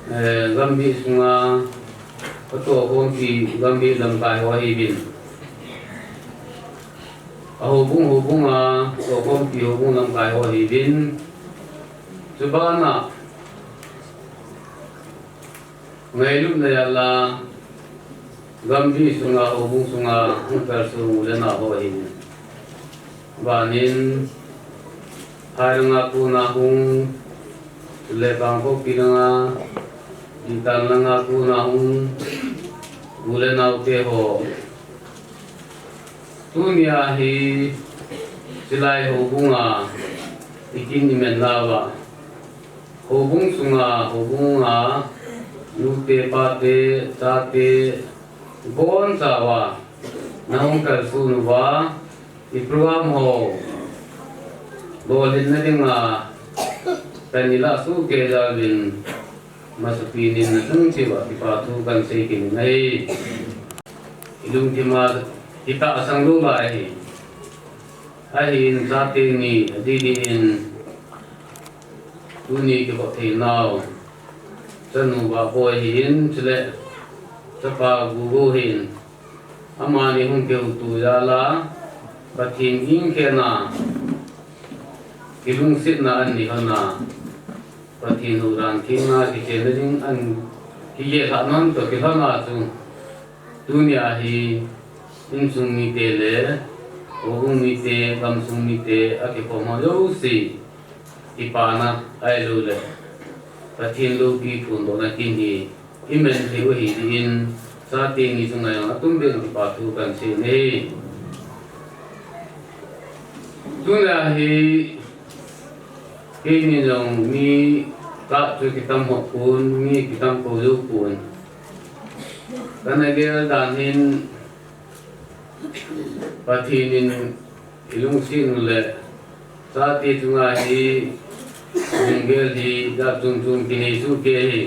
eh, Gambih sunga atohkhompi Gambih lamkai ho ahiuvin, ahoubung houbunga tohkhompi houbung lamkai ho ahiuvin, chubana ngailutna jal a Gambih sunga, houbung sunga hung kalsong u le nao ho ahin, banin, Phailanga kona hung, chule Kangpokpi langa, Litan langa kona hung, u le naote ho, tunia hi, chulai houbunga ikin iman nauva, houbung sunga, houbunga nute pate, chate bonchauva nahung kalson uva, i program ho lolhinna dinga pan ilah soh kei jal uvin, masapen in nachung cheh uva kipa thu kahin sei kit in ahi. Ilungthima kitahsang lou lai ahi. Ahin, chate ni adeh deh in tuni kikop thei nau, chanu Vahboi ahin, chule chapa Gugu ahin, amani hung kihouto jal a, Pathen gingkhen a, kilungsetna anei lhon a, Pathen houdan theng a kichenna ding ahin kigel lhah lhon toh kilhon a chu, tunia hi insung mite le houbung mite, gamsung mite, akikhom ho jouse kipana ahilouleh Pathen loupi phondohna kin hi iman thei u ahi tin, chate ni chunga jong atumbeh in kipa thu kahin sei in ahi. Tunia hi keini jong mi kah chu kitam hop pon, mi kitam kou jou pon. Kana gel dan hin Pathen in ilungset u le chate chunga hi lunggel hi jat chom chom kinei soh kei ahi.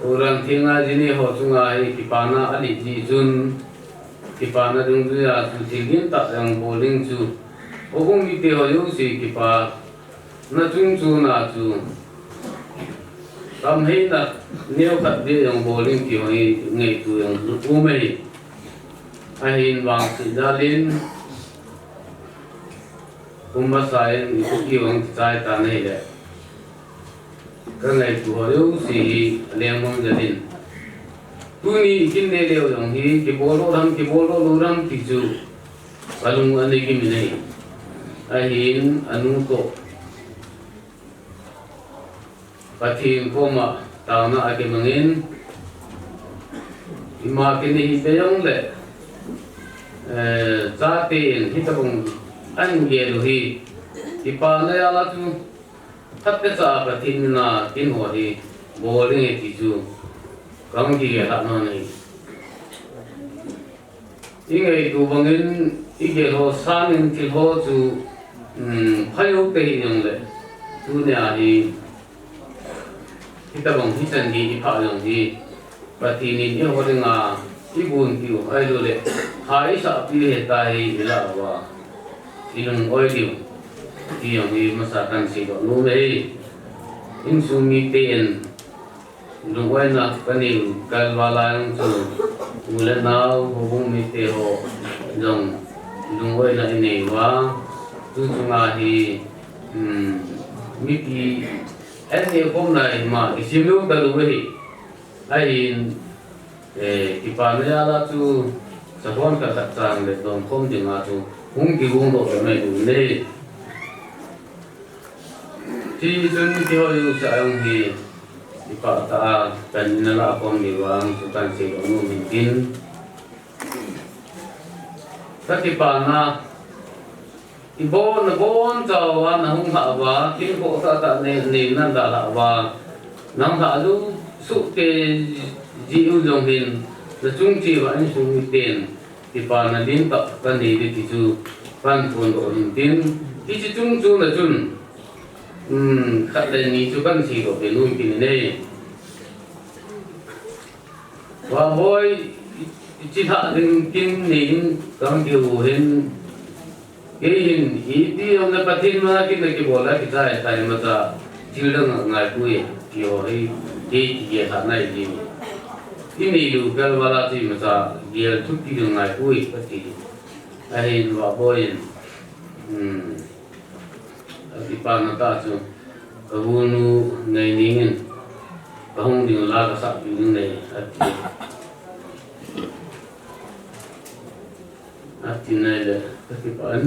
Houdan thenga jinei ho chunga hi kipana anei jeh chun, kipana dungjuia chu thil ding tah jong bol ding chu, houbung mite ho jouse kipana chungchon a chu, tamheina neokhat beh jong bol ding ti ho hi ngaito jong um ahi. Ahin vangset jal in, kum masa in i Kuki ho kichai tan ahile, kangaito ho jouse hi aleng mang jal in, tuni ikin neh leu jong hi kibol lou ham, kibol lou lou ham ti chu kalung anei gim in ahi. Ahin, anu toh Pathen koma taona akimangin, ima kinei hih jongle, eh, chaten hitobang ahin gel u hi, kipana jal a chu, phatecha a Pathen mina kin ho hi bol ding ahi ti chu kahung kigel lhah nom e. Ingaito bangin igel ho sangin thil ho chu, um, pha jou tahih jongle, tunia hi hitobang hichan gei iphah jong hi Pathen in eiho dinga Ibon piu, ahilouleh, ha isah piu hita hi ilah uva, ilung oi diu, ti jong hi masa kahin seidoh nom e. Insung miten lungoina kanei u kalval a jong chu, u le nao, houbung mite ho jong lungoina inei uva, tu chunga hi, um, mipi an neh khomna ima kisim lou talou ahi. Ahin, eh, kipana jal a chu, sakhon khat khat chang le dom khom dinga chu hung kigong doh le mai u ne. Chuchun kihoi u sa jong hi, kipah tah a, kahin na lah khom diu vang chu kahin seidoh nom in tin. Ka kipana, ibon, nabonchauva nahung lhah uva, hinkho tahtah nei, nei nadalhah uva, nahung lhah lou sohkei jiu jong hin, nachung cheh uva insung miten kipana lentah kanei ding ti chu kahin phondoh in tin, hiche chung chon a chun, um, khat le ni chu kahin seidoh be nom in tin e. Vahboi, i, ichi lhah ding kin nei in kahin kiu hin, kei hin, iti jong le Pathen manga kin na kibol a kichai chai masa, thil dang ngaipoi, ti ho hi, kei kigel lhah nai ding. Inei lou kalval a chu masa, gel thupi dang ngaipoi, kati. Ahin Vahboi in, um, akipana tah chu, ka honu ngai ning in, kahung ding la kasah ding nei, ati. Ati nai le, ka kipan.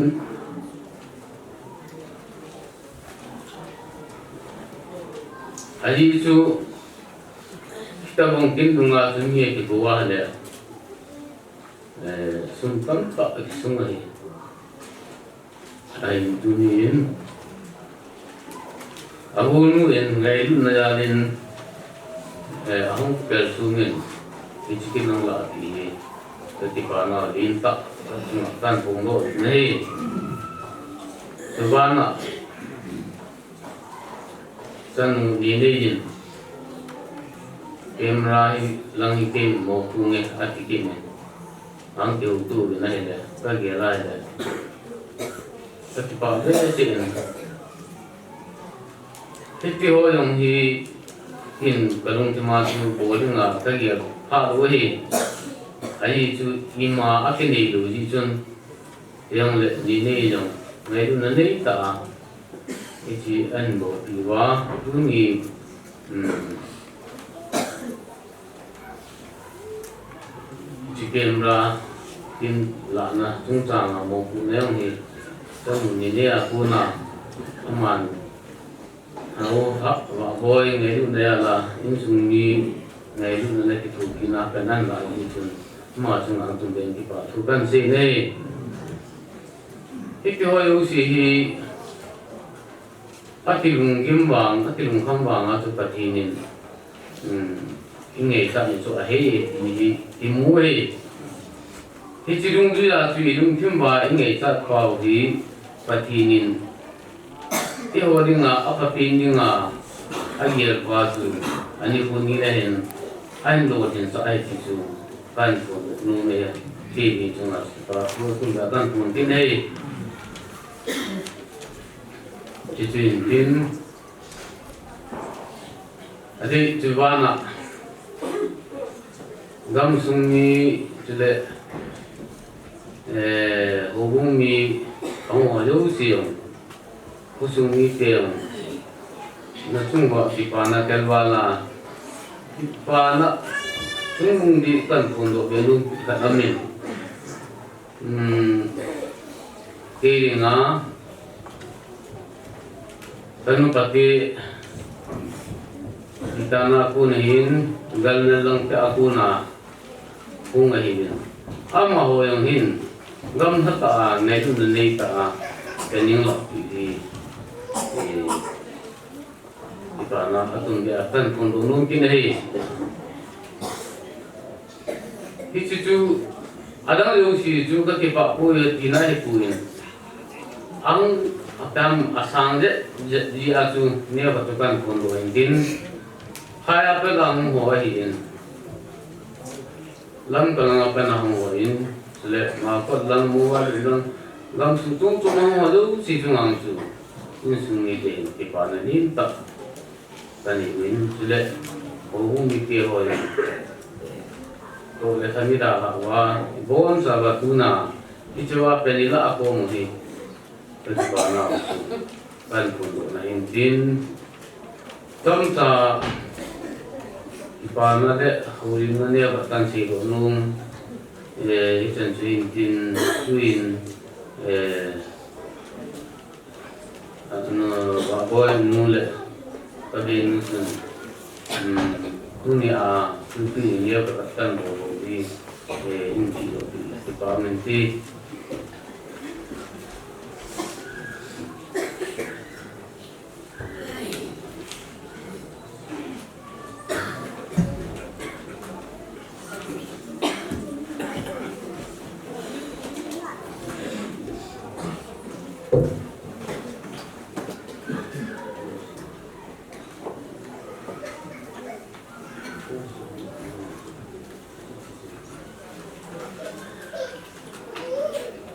Ahi chu, hitabang kin dunga chu mi akibol a le, eh, sum tamtah akisung ahi. Ahin tuni in, ahonu in ngailutna jal in, eh, ahung pel sung in, hiche kin nang la ti hi, ka kipana lentah, ka chunga kahin phondoh in ahi. Chuban a, chanu Ninei in, camera hi lang hi kei mo pu nge, ati kit in. Ang keu tu in ahile, ka gel a ahile, ka kipah behseh in. Hiti ho jong hi, in ka lungthim a chu bol dinga ka gel pha lou ahi. Ahi chu ima akinei lou jeh chun, Hijongle Ninei jong ngailutna neitah a, hiche ahin bolpi uva, tuni, um, hiche camera kin lahna chungchang a mopohna jong hi, chanu Ninei a kona, aman, Hao, ha, Vahboi ngailutna jal a, insung mi ngailutna na kithopi na ka nan la hi chun, ama chunga tun beng kipa thu kan sei nei. Hiti ho jouse hi, akilungkim vang, akilungkham vang a chu Pathen in, um, i ngaichat ni chu ahe, ti hi, i mu e. Hiche dungjuia chu i lungthim uva i ngaichat pau hi Pathen in eiho dinga, aphapen dinga, agel pa chu, ani khun ni le hin, ahin lolhinsah ahi ti chu, kahin phondoh nom e, keini chunga chu, ka thu tum da kahin phon tin e. Hichu in tin, Adeh chu bana, gamsung mi chule, eh, houbung mi, ahung ho jouse jong, khosung mite jong, nachung uva kipana kalval a, kipana chungnung ding kahin phondoh be nom khat aum in. Um, kei dinga, kanu pate, itana kon ahin, Galnal lang te a kona, hung ahin. Amaho jong hin, gamlha tah a, ngailutna neitah a, kaning lou ti hi, eh, Kipana atum dia kahin phondoh nom kit ahi. Hiche chu, adang jouse chu ka kipah poi tina ahipoi. Ang, atam asang jeh, jeh, jeh a chu, neo khat chu kahin phondoh in tin. Phai a pet a hung ho ahin. Lamka langa pat a hung hon, chule Malkot lang, Mualbung lang, gamsung chom chom a hung hon jouse chunga chu insung mite in kipana lentah kanei uvin, chule houbung mite ho in toh le tha mi dalhah uva, ibonchauva tuna hichea pen ilah a kom u hi, kakipana u chu kahin phondoh na ahin tin, chomcha kipana le houlimna neo khat kahin seidoh nom, eh, hichan chu ahin tin, tuin, eh, Atunu, Vahboi nu le Pabe nu chun, um, tunia, tutu neo khat kahin bol u hi, eh, in ti lo ti, ti pa min ti.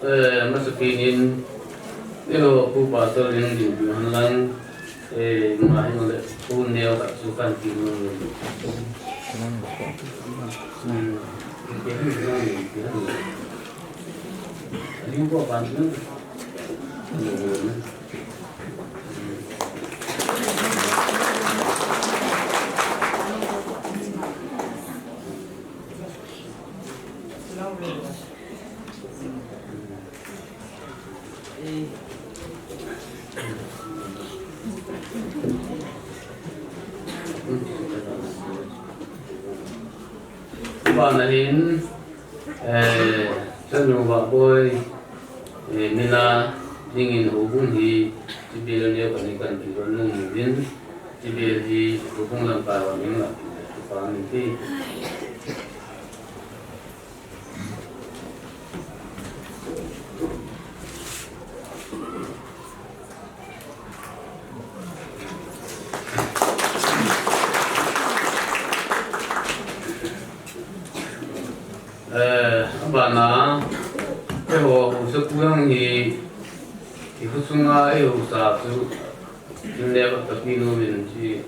Eh, masapen in, eiho Pu Pastor in ding ding hen lang, eh, ama hin le Pu neo khat chu kahin ti nom e. Hmm. Aling ko pan. Bana hin, eh, chanu Vahboi, eh, mina dingin houbung hi, chibel neo khat ni kahin ti nom uvin, chibel hi houbung lamkai ho ning lah, pa min ti. Eh, abana, eiho, haosapu jong hi, i khosunga eiho sa chu, in le ka pi nom in chi,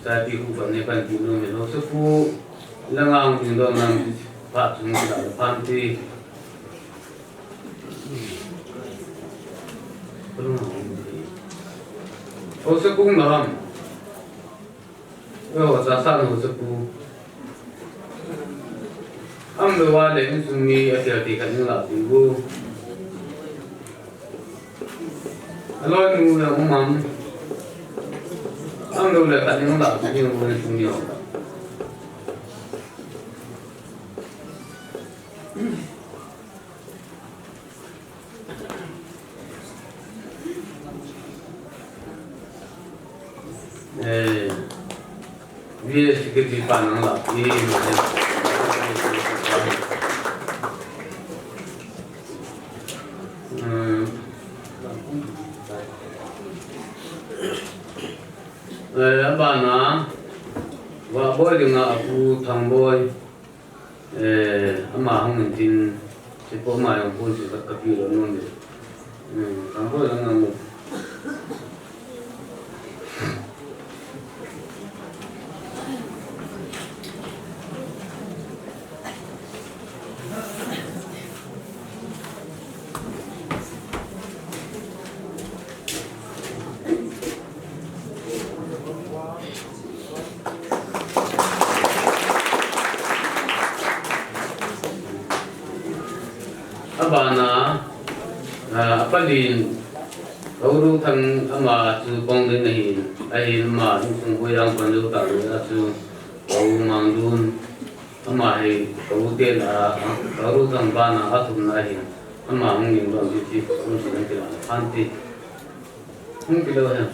sa ti khu pa ne kahin ti nom in, haosapu, langa hung ding doh nam chi, phat chung chi la phan ti. Haosapu na ham. Yo, sa sa no sa pu. Am lo va le insung mi a tia ti kan la ti bu. Alo nu na um am. Am lo le kan la ti bu insung mi. Eh, V S K P pa nang la, eh, hmm. Eh, abana, Vahboi dinga apu Thangboi. Eh, ama hung in tin, si po ma jong pun si ka, ka pi lo nun de. Hmm, ka po lang lang. Abana, ah, apalin, Kauru Thang ama chu pong din ahin, ahin ama insung boi dang pon jou ta le a chu, Kauru Mangdun, ama hi Kauru ten a, Kauru Thang bana athumna ahin, ama hung ning dong ti ti, hung si dang ti la, phan ti. Hung kilo hen.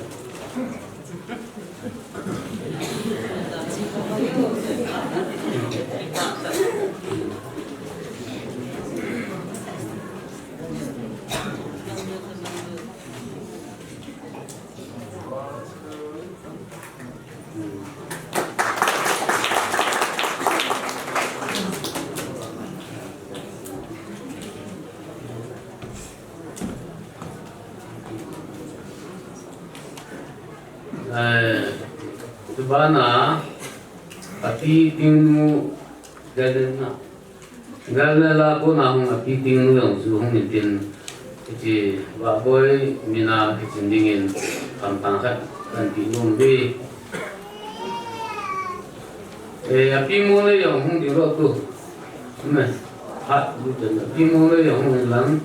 Eh, tubana, api Tingnu, Galena, Galena la kona hung api Tingnu jong chu hung in tin, hiche Vahboi mina kichen dingin khamtang khat kahin pe nom e. Eh, api Mole jong hung ding lou tu. Me, hat lu ten api Mole jong hung in lang.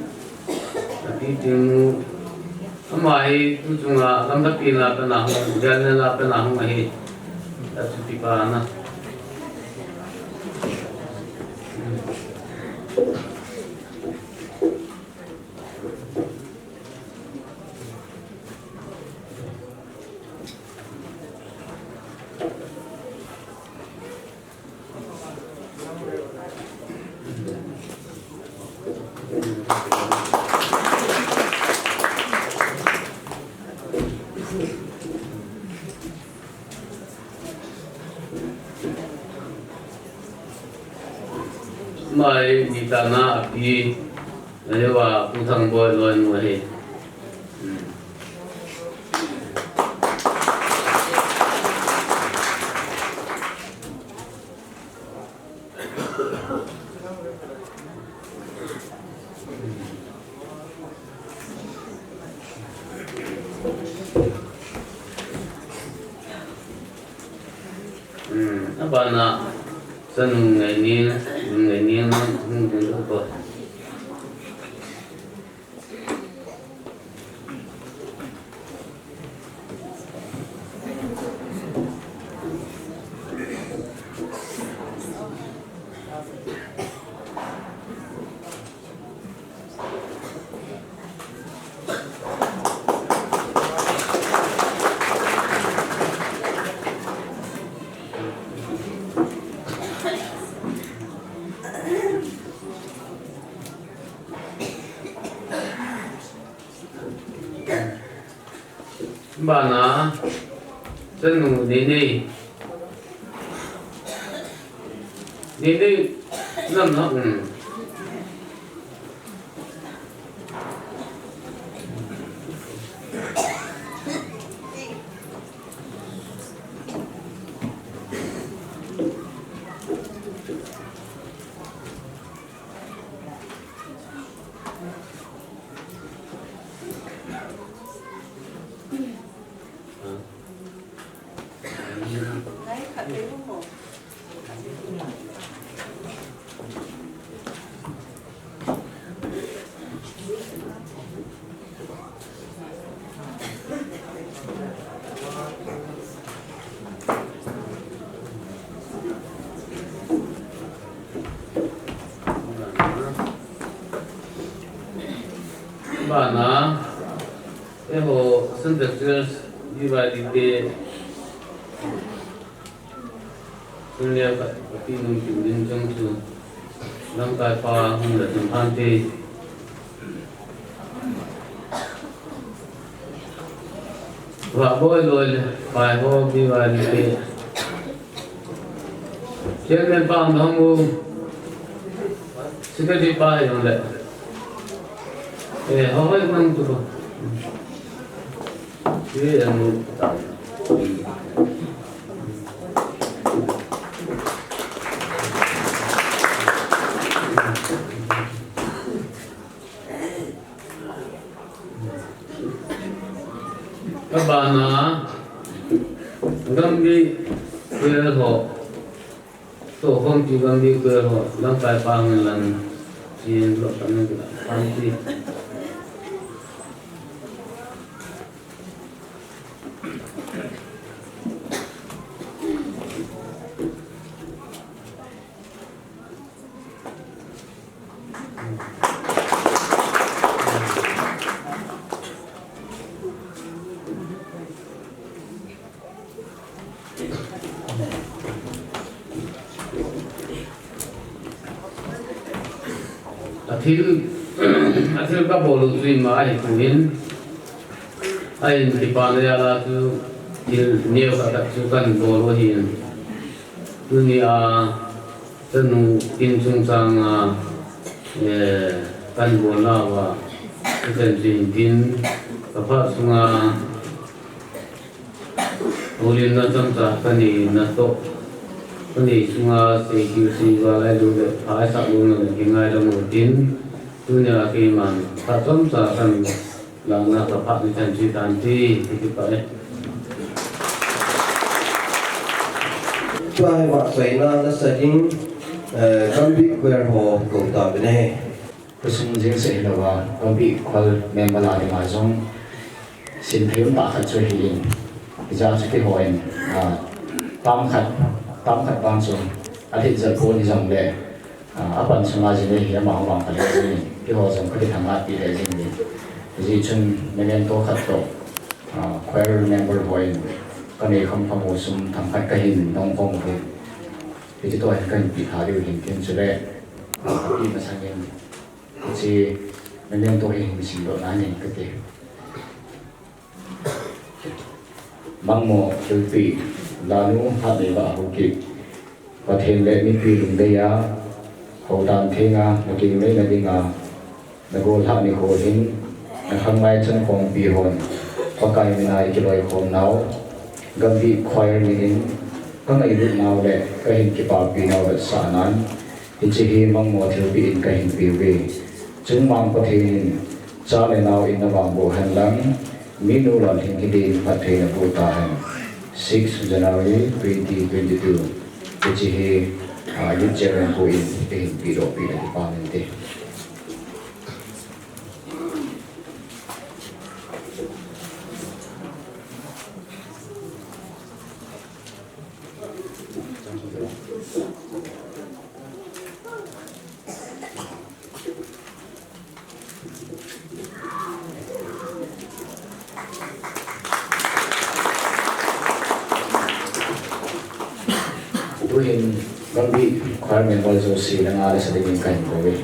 Api Tingnu. Ama hi tu chunga lampi na pena hung, Galena la pena hung ahi. Achuti pa na. Mai, ni tana api, na lewa, Pu Thangboi loi nu ahi. Hmm. Hmm, abana, chanu Ngaini, Ngaini, hmm, hmm, hmm. Bana, chanu Nini. Nini, nam na, um. Bana, eiho Central Church, B Y D K, Sunlia ka, ka pi nung kin din jong chu, lamkai pa hung la jong han te. Vahboi loi le, pai ho B Y D K. Chairman pa ang hong u. Secretary pa jong le. Eh, ho hoi nang tu ko. Ye ang u. Abana, Gambih Khuel ho, to hom ti Gambih Khuel ho, lamkai pa ngan lang, chin lo kan ngan lang, pan ti. Athil, athil kabol u chu ima ahi tuhin. Ahin kipana jal a chu thil neo khat chu kan bol u ahin. Tunia chanu kin chungchang a, eh, kan bol nauva, ken chu hin tin, ka phat sunga, Holimna chomcha kanei natoh, kanei chunga sei kiu sei val ahilouleh pha isah lona le kingaidam utin, tunia keiman phat chomcha kan lahna kaphat ni chan chu tante, kipah e. Tua hi vahchoina nasa ding, eh, Gambih Choir ho kou tauvin ahi. Khosung jeng seh hilouva, Gambih Choir member a dinga jong simthei um tah khat chu ahin. Hijeh chun keiho in, ah, tam khat, tam khat vang chu alhit jat pon hijongle, ah, apan sunga jing hi ama vang khat le jing in, keiho jong kakithangvah pi le jing in. Hijeh chun memento khat toh, ah, choir member ho in kanei kham kham u sum themkhat kahin dong khom uve. Hiche toh hin kahin pe tha diu hin tin chule, ah, kape masangin, hiche memento hi hin simdoh nange kati. Mangmo thilpeh, Lanu Hatneiba Haokip. Pathen le mipi lungdei a, houdan thenga, naging neina dinga, nagolhah nikho hin, nakhanglai chankhompi hon Pakai mina ikiloikhom nau, Gambih Choir min in, kangailutnau le kahin kipapinau vetsah nan, hiche hi Mangmo thilpeh in kahin peuve. Chungmang Pathen in, cha le nao in navangboh henlang, minu lalhing hiding phatthei naboh tahen. Six January twenty twenty-two. Hiche hi, ah, Youth Chairman pu in eihin pedohpeh na kipah inte. Tuhin Gambih Choir member jouse langa lasa dingin kahin kou e.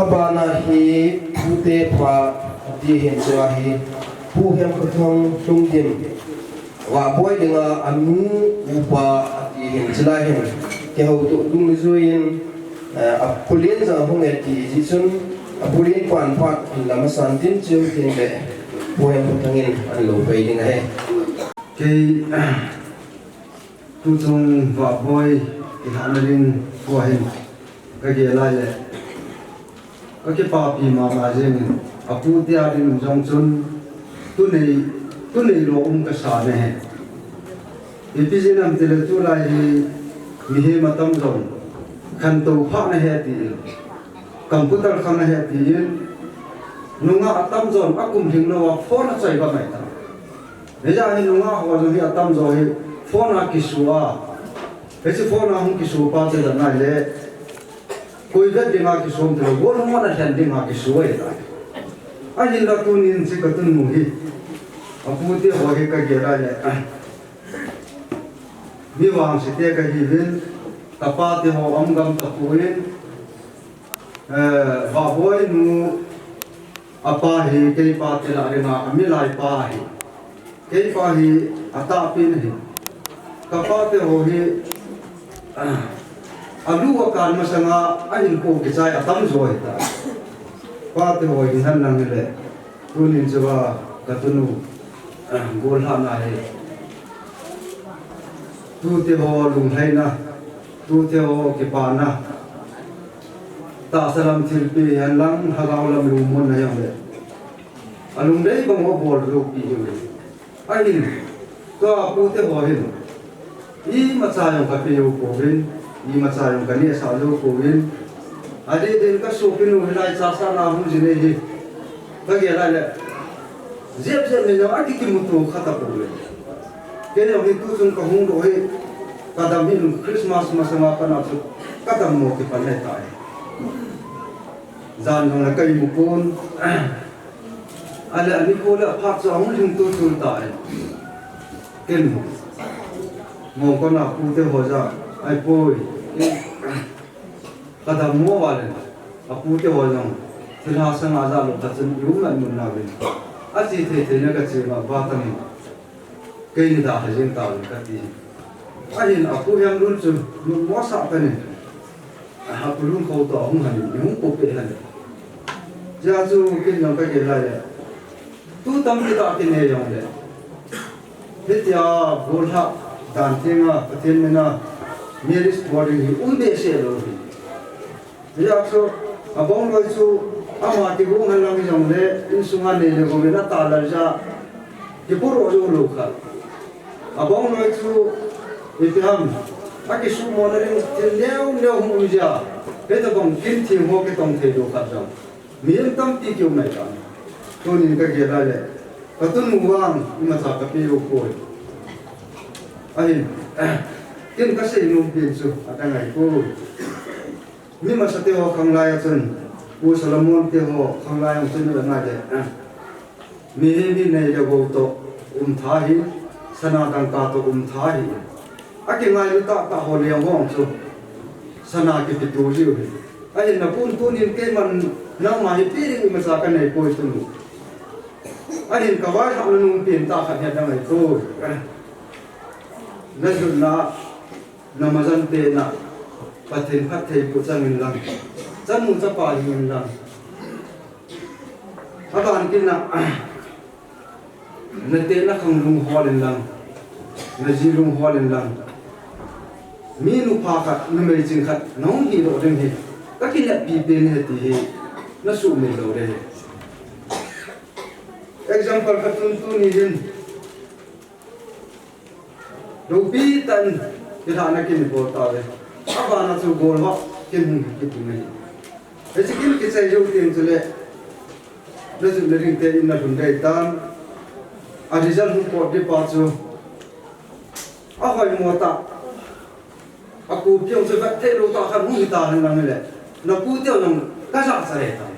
Abana hi pute pha ati hin chua hi Pu Hemkhothang Lhungdim, Vahboi dinga anu upa ati hin chulai hin kihoutoh dungjuiyin, eh, apulen jong ahung e ti jeh chun apulen pan phat hin lam asan tin chu tin le Pu Hemkhothang in anlo pai ding ahi. Kei, tuchung Vahboi kilhahna ding tua hin kagel lai le, kakipapi mama jengin, apute a ding jong chun tunei, tunei lo um kasa nahi. Ipi jeh ham tile tulai hi mihem atamjon khantou phah nahi tin, computer khang nahi tin, nungah atamjon akum lhinglou a phone achoi ba mai ta. Hijeh hin nungah ho jong hi atamjo hi phone a kisu a, hiche phone a hung kisu pa chu danai le, koi vet dinga kisu ham tile, golhang a lhen dinga kisu ahi tai. Ahinla tunin hiche katunu hi, apute ho hi kagel lai le, mi vangse te kahiuvin, kapate ho um gam tapon, eh, Vahboi nu apa hi keipa te lah dinga amilai pa ahi. Keipa hi atahpen ahi. Kapate ho hi, ah, alu akan masanga ahinkho kichai atamjo ahi tai. Pate ho hi henlang hile, tunin chua katunu, ah, gollhahna hi, tute ho lunglhaina, tute ho kipana, tahsa lam thilpeh henlang lhagao lam lungmonna hijongle, alungdei bang abol loupi diu ahi. Ahin, tua pute ho hin imacha jong kapeh jou pouvin, imacha jong kanehsah jou pouvin, adeh din kasopinu hilai chasana hung jin ahi, kagel lai le, jep jep in jong akikimuto kha tapouve. Kei jong hi tuchung kahung doh hi, kadam hin Christmas masanga pat a chu kadammo kipan ahitai. Jan jong le ka imu pon. Ahile anikho le aphat chu ahung lhing tutu tai. Ken mongkon a pute ho jong ahipoi, kadammo uva le, apute ho jong thilha sanga jalou khat chun i umna mun nauvin, ache thei theina kache ma ba tam. Keini dalha jeng tauvin kati. Ahin apu Hemlun chu nungmo sah tanin, apu Lhungkho toh ahung lhonin, ihung poupeh lhonin. Hijeh chun ken jong kagel lai le, tu tampi tah kinei jongle, hitia gollhah dan tenga Pathen mina marriage boarding hi um behseh lou hi. Hijeh chun abongloi chu ama kigong henlang hijongle, insunga nei le gou in atahlang jeh a kipodoh jou lou khat. Abongloi chu ipi ham, akisumona ding thil neo neo hung um jeh a, hitobang kin theng ho kitong thei lou khat jong mihem tampi kium ahitai. Tunin kagel lai le, katunu vang imacha kapeh jou poi. Ahin, ken kasei nom pen chu adang ahipoi. Mi masate ho khanglai a chun, Pu Solomon te ho khanglai a chun, ipi ham itile, mihem hi nei le gou toh um tha ahi, sana dangka toh um tha ahi. Akingailu tahtah ho leng ho chu sana kipeto jiu ahi. Ahin napu tunin keiman nangma hi peh ding imacha kanei poi tunu. Ahin kavailhahna nom pen tah khat hi adang ahipoi. Najotna, namajan pehna, Pathen phattheiboh chang inlang, chanu chapa hing inlang, aban kit na, natehna khang lunghol inlang, naji lunghol inlang, mi nupha khat, numei ching khat nahung hidoh ding hi kakineppi pen ahi ti hi nasuhmil lou ding ahi. Example khat, tun tuni hin loupi tah in kilhahna kin ibol tauve. Abana chu golhah kin hung hi kit ding ahi. Hiche kin kichai jou teng chule, najotna dingte in nalhun dei tan, a result hung pot ding pa chu ahoimo tah, akopi jong chu vet theilou tah khat hung hita henlang hile, napute jong kajahcha dei tan.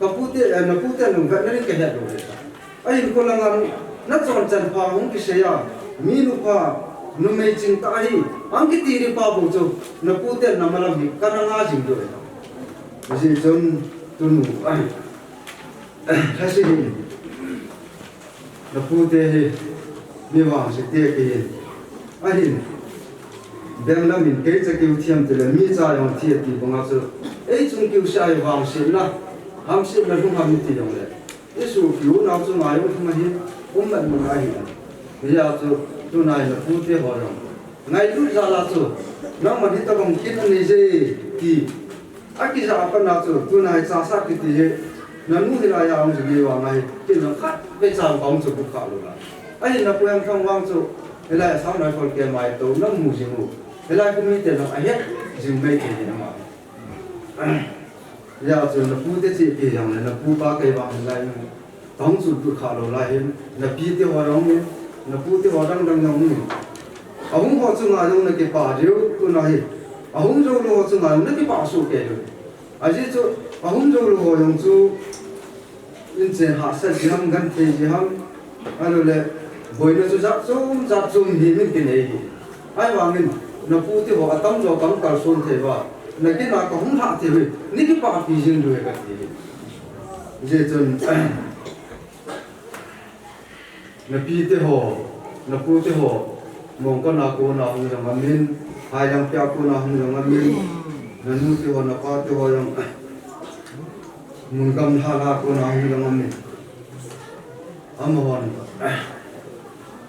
Kapute, eh, napute jong vetna ding kahet lou dei tan. Ahin kho langa nachonchan pha hung kisei a, mi nupha, numei ching tah ahi, hung kiti ding pa bou chu, naputen namalam hi kana nga jing diu ahitai. Hijeh chun, Tunu, ai, lhasi hin, napute hi, mi vangse te kihin, ahin, benglam in kei cha kiu thiam tile, mi cha jong thi ati banga chu, ei chung kiu sa hi vangsetna, hamsetna lhung ham ti jongle, i sopi unau chu ngai um thum ahi, um man man ahi. Hijeh a chu, tunai napute ho jong, ngailut jal a chu, nangman hitobang kin anei je, ti, akija a pat na chu, tunai cha sa kiti hi, nanu hilai a hung jing hi vang ahi, kin jong khatvei cha kahung chu bu kha lou lai. Ahin napu Hemthang vang chu, hilai a Assam Rifle camp a tou namu jing u, hilai khu mite jong ahet jing mai thei hi ama. Hijeh a chu napute cheh pi jongle, napu pa kei vang hilai, kahung chu bu kha lou lai hin, napite ho jong in, napute ho dang dang jong in. Ahung ho chunga jong nakipah diu, tuna hi. Ahung jou lou ho chunga jong nakipah soh kei diu. Ajeh chu, ahung jou lou ho jong chu, inchen hahsat ji ham, genthei ji ham, ahilou le, boina chu jat chom, jat chom hi min kinei hi. Ahivangin, napute ho atamjo kahung kalson thei uva, nakin a kahung lhah thei uve, nakipahpi jing diu ahi kati hi. Hijeh chun, napite ho, napute ho, Mongkon a kona hung jong amin, Hailangpi a kona hung jong amin, nanute ho, napate ho jong, mun gamlha la kona hung jong amin. Amahon,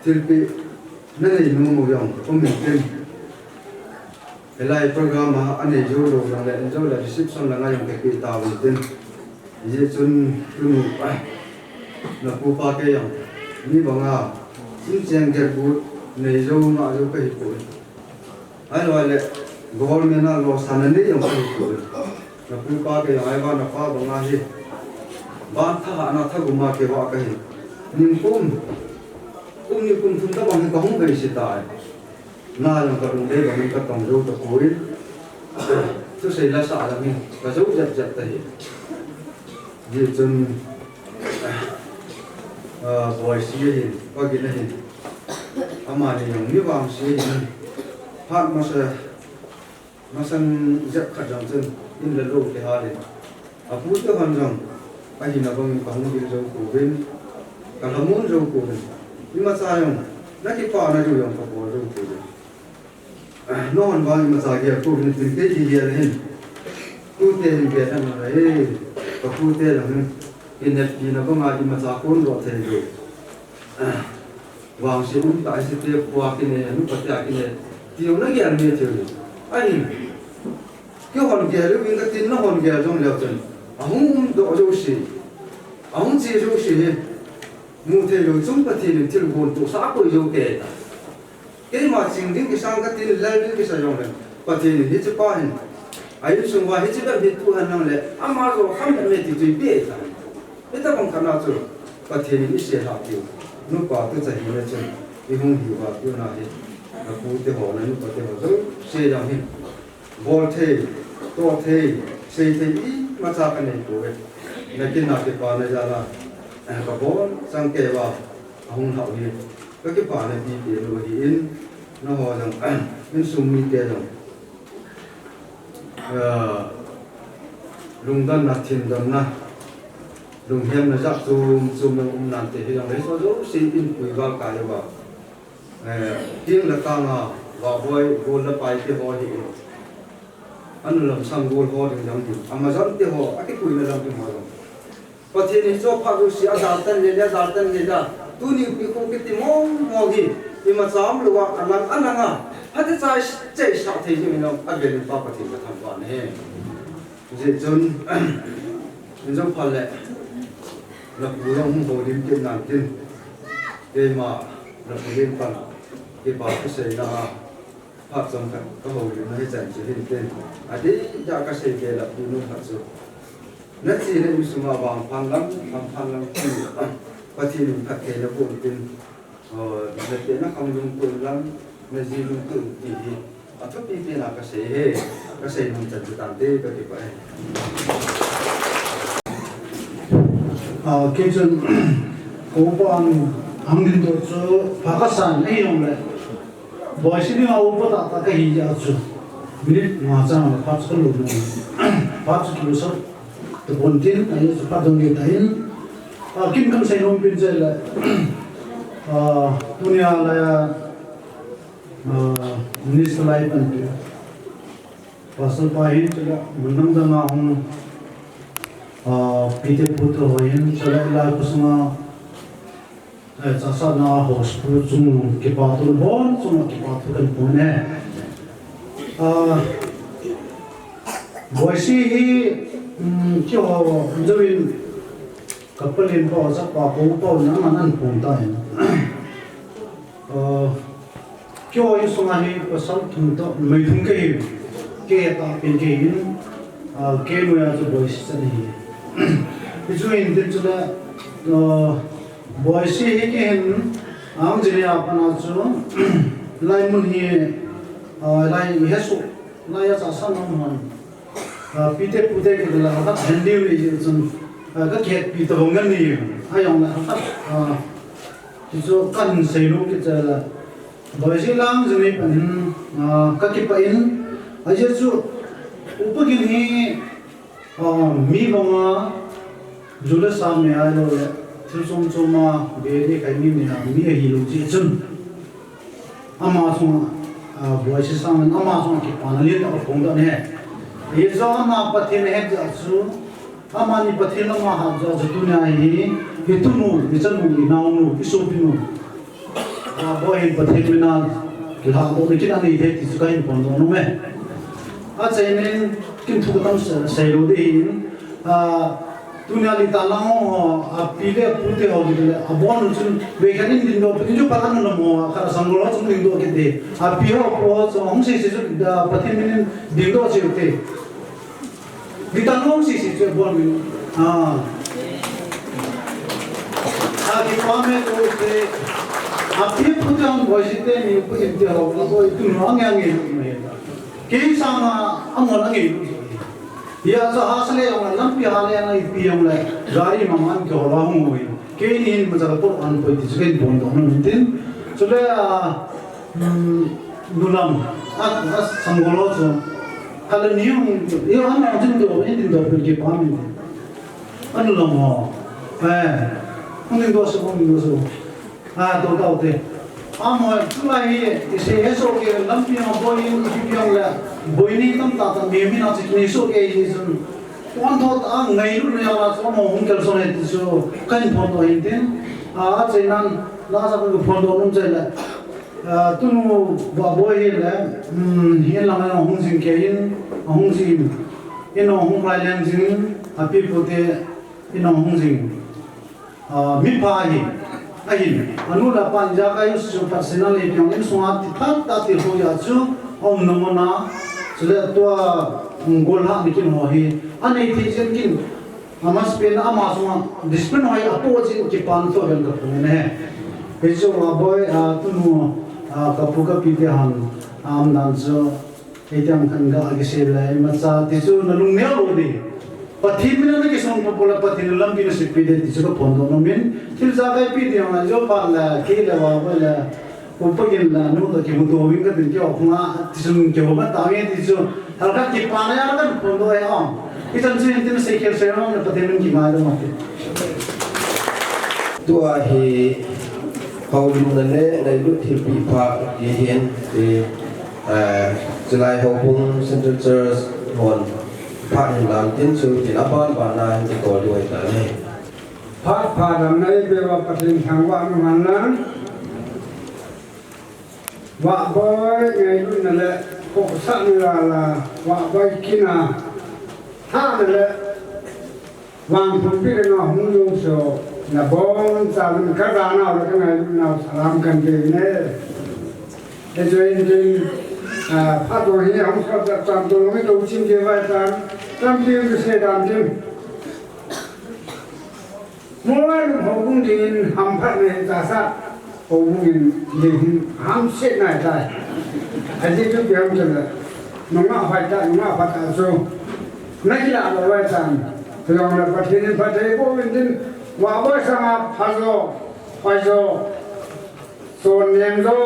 thilpeh nanei nom u jong um intin, hilai program a anei jou lou jongle, in jou le reception langa jong kapeh tauvin tin. Hijeh chun tunu, napu pa kei jong, mi banga, chun cheng gelbut nei jou, ngah jou kahipoi. Ahilou le, government a losahna nei jong kahipoi. Napu pa kei jong, ahivang napa banga hi, ban tha hahna thagum a kivah kahi. Nikum, kum ni kum thum tobang hi kahung veise tai. Na jong kalung dei bangin katong jou tapoi. Thusei lasah jong hi kajou jep jep tahi. Hijeh chun, ah, Boise ahin, Pa Gin ahin, amani jong mi vangse ahin, phat masa, masang jep khat jong chun in le lou kihal in, apute hon jong ahina bangin kahung ding jou pouvin, kalhamon jou pouvin, imacha jong nakipana diu jong kabol jou pouvin. Nahon vang imacha gel pouvin tin kei kigel ahin. Tute hin gel ahi, kapute jong hin, kineppi na banga imacha kondoh thei lou. Vangse um tah a sete pa kinei, nupa te a kinei, ti jong nagel me thei u ahi. Ahin, keihon gel uvin katin, nahon gel jong leu chun, ahung umdoh jouse, ahung che jouse hi, mu thei lou chung Pathen in thilgon tohsah akoi jou kei ta. Keima ching ding kisang katin, lel ding kisa jongle, Pathen in hiche pa hin, a insung uva hiche bep hi tu hen lang le, ama joh kham bep me ti chu ipi ahi ta. Hitobang khat na chu, Pathen in isel hah diu, nupa tu cha hina chun, ihung hi uva tuna hi, napute ho, nanupa te ho jouse jong hin, bol thei, toh thei, sei thei imacha kanei pouve. Nakin a kipana jal a, kabon chang kei uva, ahung lhah u hi, kakipana pipen u ahin, nangho jong, insung mite jong, ah, lungdonna, thindonna, lunghemna jat chom chom jong um nante, hijongle hicheho jouse in pui val kai uva, eh, ting le tang a, vahboi, gol le pai te ho hi in, anu lam sanggol ho ding jong hin, amajon te ho, akipuina lam ding ho jong, Pathen in hicheho phat jouse a, ajal tan le le, ajal tan le le, tuni nikho kiti mong mong hi, imacha umlou a, alang alang a, phatecha iseisah thei jing in, avel in Pa Pathen kathangvah in ahi. Hijeh chun, in jong phat le, napu jong hung houlim kit nan tin, keima, napu Lenpan, kipa kaseina a, phat chomkhat kahoulimna hichan chu hin tin, adeh a kasei be le, pu nu khat chu, nachena insunga vangphat lang, vangphat lang ti, Pathen in phattheina boh in tin, natena khang lungtup in lang, naji lungtup in ti hi, athupi pen a kasei e, kasei nom chan chu tante, kakipah e. Ah, kei chun, ka upa ang, ang din to chu, pha kasan, ahijongle, Boise dinga upa tahtah kahi jeh a chu, minute nga chan le phat chu kalou nom, phat chu kilou sah. Tupon tin, ahi chu phat dong ni ta hin. A, kin kan sei nom pin che le. A, tunia la, a, minister lai pan pi. Pastor pa hin che le, mun dang dang a hung, a, pite pute ho hin che le, lai kusung a, Eh, chasatna host pu chung kipathu bon chung kipathu kan pun e. Ah, Boise hi, um, keiho join kapalin pa chapa ko pa na man an pun ta in. Ah, Keiho insung a hi pasal thum toh, numei thum kahi, kei tahpen kahi in, ah, kei noiya chu Boise chan ahi. Hichu hin tin chule, ah, Boise hi kei hin, ah, engineer a pat a chu, lai mun hi, ah, lai hesoh, lai a chasatna mun. Ah, pite pute kiti le, khat hen diu ni ji chun, ah, ka kihetpi tabang ngan ni, ajong le, khat, ah, ti chu kan sei lou kit che le, Boise lang jong ni pan hin, ah, ka kipah in, ajeh chu, Upa Gin hi, ah, mi banga, ju le sa me ahilou le, thil chom chom a, be ding khai mi me a, mi ahilou jeh chun. Ama chunga, ah, Boise sangin ama chunga kipana lentah kaphong doh e. Hichu ama Pathen ahet jeh chu, amani Pathen lama hat jeh chu tunia hi, i tunu, i chanu, i naonu, i sopinu. Ah, Boi hin Pathen mina kilhahdohna kin anei thei ti chu kahin phondoh nom e. Achaina in kin thu katam sei, sei lou ding ahin, ah, Tunia lita lang ho, api le apu te ho kiti le, abon u chun, vei khat in dingdoh, pi chu pa anu lam ho, khat a sanggol ho chun dingdoh kiti. Api ho, apu ho chun, hung sese chu, ah, Pathen min in dingdoh cheh u te. Lita lang hung sese chu, abon min. Ah. A, kipah me ko te. Api apu te hung Boise te ni, pu in te ho, abon tu no, ange ange, me. Kei sanga, amon ange, Hia chu hahsa le jong le, lampi hah le jong le, ipi jong le, gari mama in kihol a hung ui. Keini hin imacha kapoh an poi ti chu kahin phondoh nom in tin. Chule, ah, um, nulam, a, a, sanggol ho chu. Khat le ni hung, i, an hung dingdoh, in dingdoh peh kipah in tin. Anulam ho. Eh, hung dingdoh sah, hung dingdoh sah. A, to tao te. Amaho, tulai hi, isei hesoh kei, lampi a boi in, ipi jong le, boi ni tamtah tah, mi, mi na chi kinei soh kei hi chun. Pon thot a, ngailutna jal a chu, amaho hung kalson e ti chu, kahin phondoh in tin. A, achainan, lasa kaphondoh nom chai le. A, tunu Vahboi hi le, um, hi lang a hung jing kei in, a hung jing in. In a hung lai leng jing, api pu te, in a hung jing. Ah, mipha ahi, ahin, anu le apa in ijakai u chu phatsahna le piang in sunga ti phat tah ti ho jeh chu, aum nung na, chule tua, um, gollhahna kin ho hi, anei thei jeng kin, amasapen a ama sunga, discipline ho hi apoh jeh in kipa thu beh kaphong e. Hichu Vahboi, ah, tunu, ah, kapu kapi te hon, ah, umdan chu, Hiti ham khat ga kisei le, imacha ti chu nalung neo lou ding. Pathen min a nakison pop le Pathen in lampi nasem peh ding ti chu kaphondoh nom in. Thil ijakai pi ding jong le, Jopa le, kei le, Vahboi le, Upa Gin le, nu toh kimuto uvin katin keiho khunga, ti chun keiho ma ta nge ti chu. Thal khat kipana jal a kaphondoh e ong. Hichan chu hin tin sei khel sei ong le Pathen min kingaidam ate. Tua hi houlimna le ngailut thilpeh pha ti hin, eh, eh, chulai houbung Central Church hon phat hin lam tin chu tin aban ban a hin kikol ding ahi tai. Phat pha damna eipeuva Pathen thangvah in umhen lang. Vahboi ngailutna le khohsahna jal a, Vahboi kin a, hahna le vangpumpi langa hung jong chu, nabonchauvin kajanau le kangailutnau salam kahin pe uve. Hichu hin tin, ah, phat bou hi hung sot chan chan tou lung hi tou chim kei vai tan, lampi u kisei dan tin. Molai lum houbung dingin hamphatna hi tahsa houbung in ding hin hamsetna ahitai. Ajeh chu ipi ham itile, nungah hoitah, nungah phatah chu nakilah lou ahitan. Hijongle Pathen in phatthei boh uvin tin, Vahboi sanga phajo, hoijo, chonnem jo,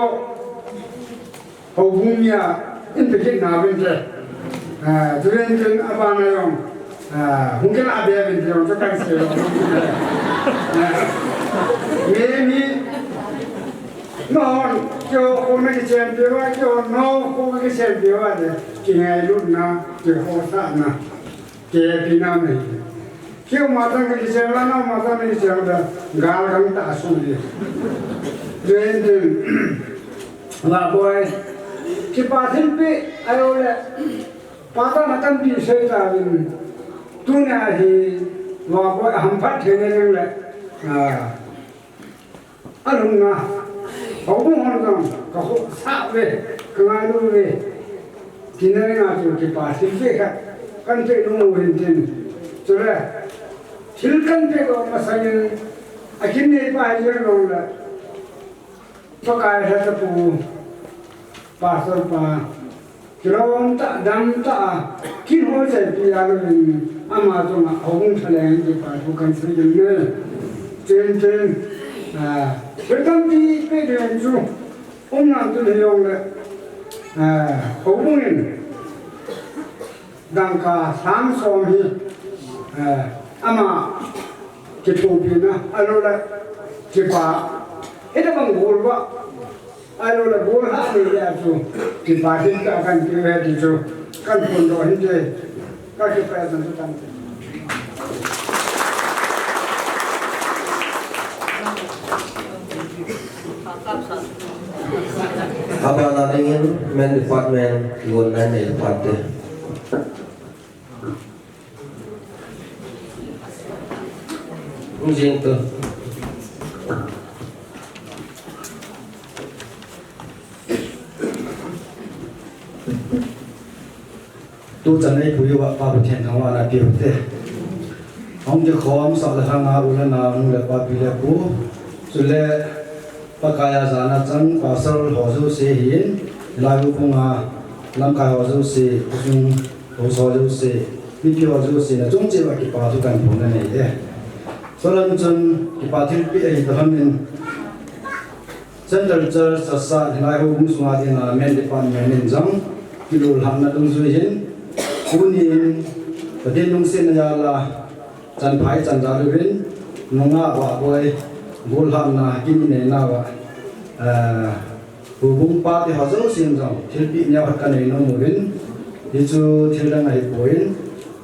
Houbung mi a, in pe kit nauvinte. Ah, tuhin tin abana jong. Ah, hung kila be bin tiang cho kan se lo. Ah, me mi no, kyo ko na ki chen pe wa, kyo no ko ki chen pe wa de. Ki ngai lu na, ki ho sa na, ki pi na me. Kyo ma tang ki chen la na, ma tang ki chen da, gal gang ta su de. Ren den. La boy. Kipa thilpi, ayo le. Pata na kan pi sei ta vin. Tunia hi, wa ko ham phat the ne le. Ah. Alung na. Houbung hon jong, ka ho sa ve, ka ngai lu ve. Kinai na chu kipa thilpi khat. Kan pe lu hin tin. Chule. Thil kan pe ko ma sa yin. A kin nei pa yin long le. Pakai lhata pu, Pastor pa, kilom ta, dam ta, kin ho chai pi a lo in, ama chunga houbung thaleng ti pa thu kan sei ding ne. Chen chen, ah, thil tampi pe ding chu, um nan tu le jong le, ah, houbung in, dangka sang som hi, eh, ama kithopina, ahilou le kipa, hita bang gol ba, ahilou le gol ha ni le chu, kipa hin ka kan ti ve ti chu, kan phondoh hin te, ka kipa tan tu tan. Abana dingin men department, igon na men department. Jing tu. Tu chan nei pui wa pa bu thian thang wa na piu te. Hong je khom sa le hang a u le nao nu le pa pi le pu. Chule Pakai a jana chang pastor ho jouse hin, lai u kunga lamkai ho jouse, kusung ho jouse, mipi ho jouse na chung che wa kipa thu kan phong na nei e. Solan chun kipa thilpi ahi to hamin. Central Church, Sasa, Hilai ho hung sunga ding a men department in jong, kilolhanna dungjuiyin, tunin, Pathen lungsetna jal a, chanphai chanjal uvin, nungah vahboi, golhapna, kin inei nauva, eh, houbung pate ho jousen jong, thilpeh neo khat kanei nom uvin, hichu thil dang ahipoi,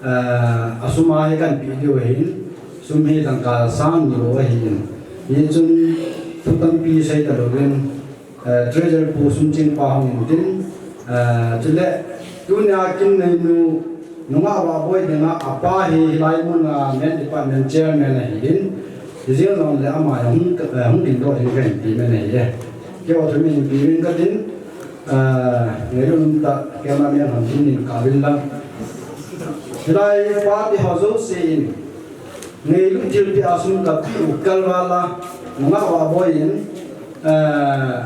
eh, asum a hi kanpeh diu ahin, sum hi dangka sang ni bou ahin. Hichun thu tampi sei talouvin, eh, treasurer pu sum chingpa hung intin, eh, chule tunia kin neinu nungah vahboi dinga apa hi hilai muna men department chairman ahin. Hijeng jongle ama hung, eh, hung dingdoh ding kahin ti men ahi e. Keiho thu min pe uvin katin, eh, ngailut umtah keima men hon tin in kauvin lang. Hilai pate ho jousen, ngailut thilpeh a sum kapeh u kalval a, nungah vahboi in, eh,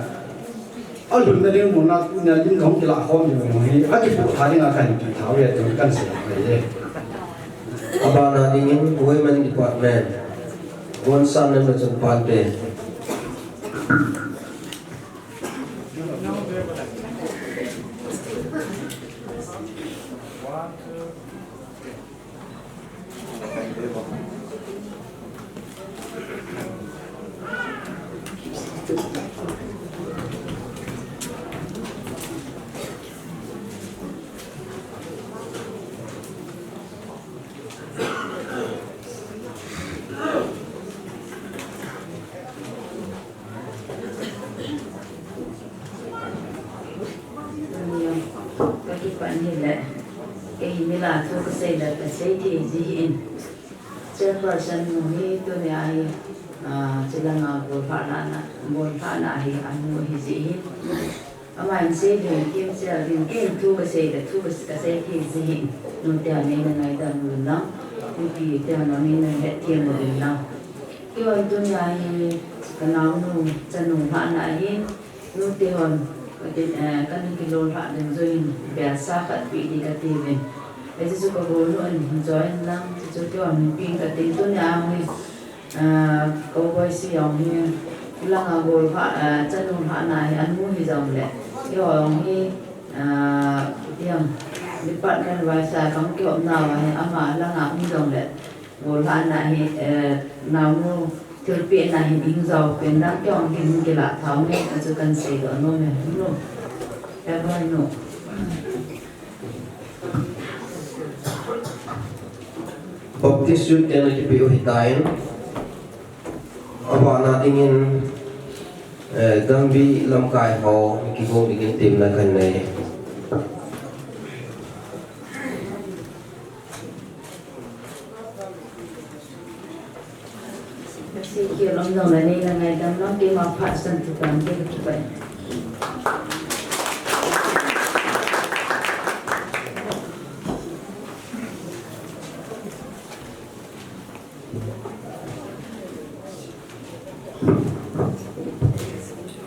alhunna ding muna tunia ding kahung kilah khom ding u hi, akipoh tha dinga kahin ti tha uve ti kahin sei ahi e. Abana dingin Women Department, Gonsan Lemchung Pante. Kakipan hile, kei hi mila thu kasei le kasei thei ji hih in. Chairperson nu hi tunia hi, ah, chulanga golhahna, golhahna hi anu ahi ji hin. Aman sei ding, kimchel ding, kei thu kasei le thu kas-, kasei thei ji hin. Nute ho nei na ngaidam uvin lang, nute ho nei na hetthem uvin lang. Keihon tunia hi kanaonu chanu lhahna ahin, nute hon, eh, kana kilolhah dungjuiyin, belsa khat peh ding kati uvin. Hiche chu kagolnu in join lang, hichu keihon hin peng katin tunia hi, eh, Cowboy C jong hi, langa golhah, eh, chanu lhahna hi anu hijongle, keiho jong hi, ah, iti ham, Department wise a kahung kihop nauva hi ama langa um jongle, golhahna hi, eh, naonu thilpehna hin hing jao pen dang kihong hin kilah thao nge, achu kan seidoh nom e, nu. Ever nu. Baptist Youth te na kipeh u hitan, abana dingin, eh, Gambih lamkai ho kigong dingin temna kanei. Ka seikhel um jongle neina ngaidam lang, keima phat san thutan te ka kipah e.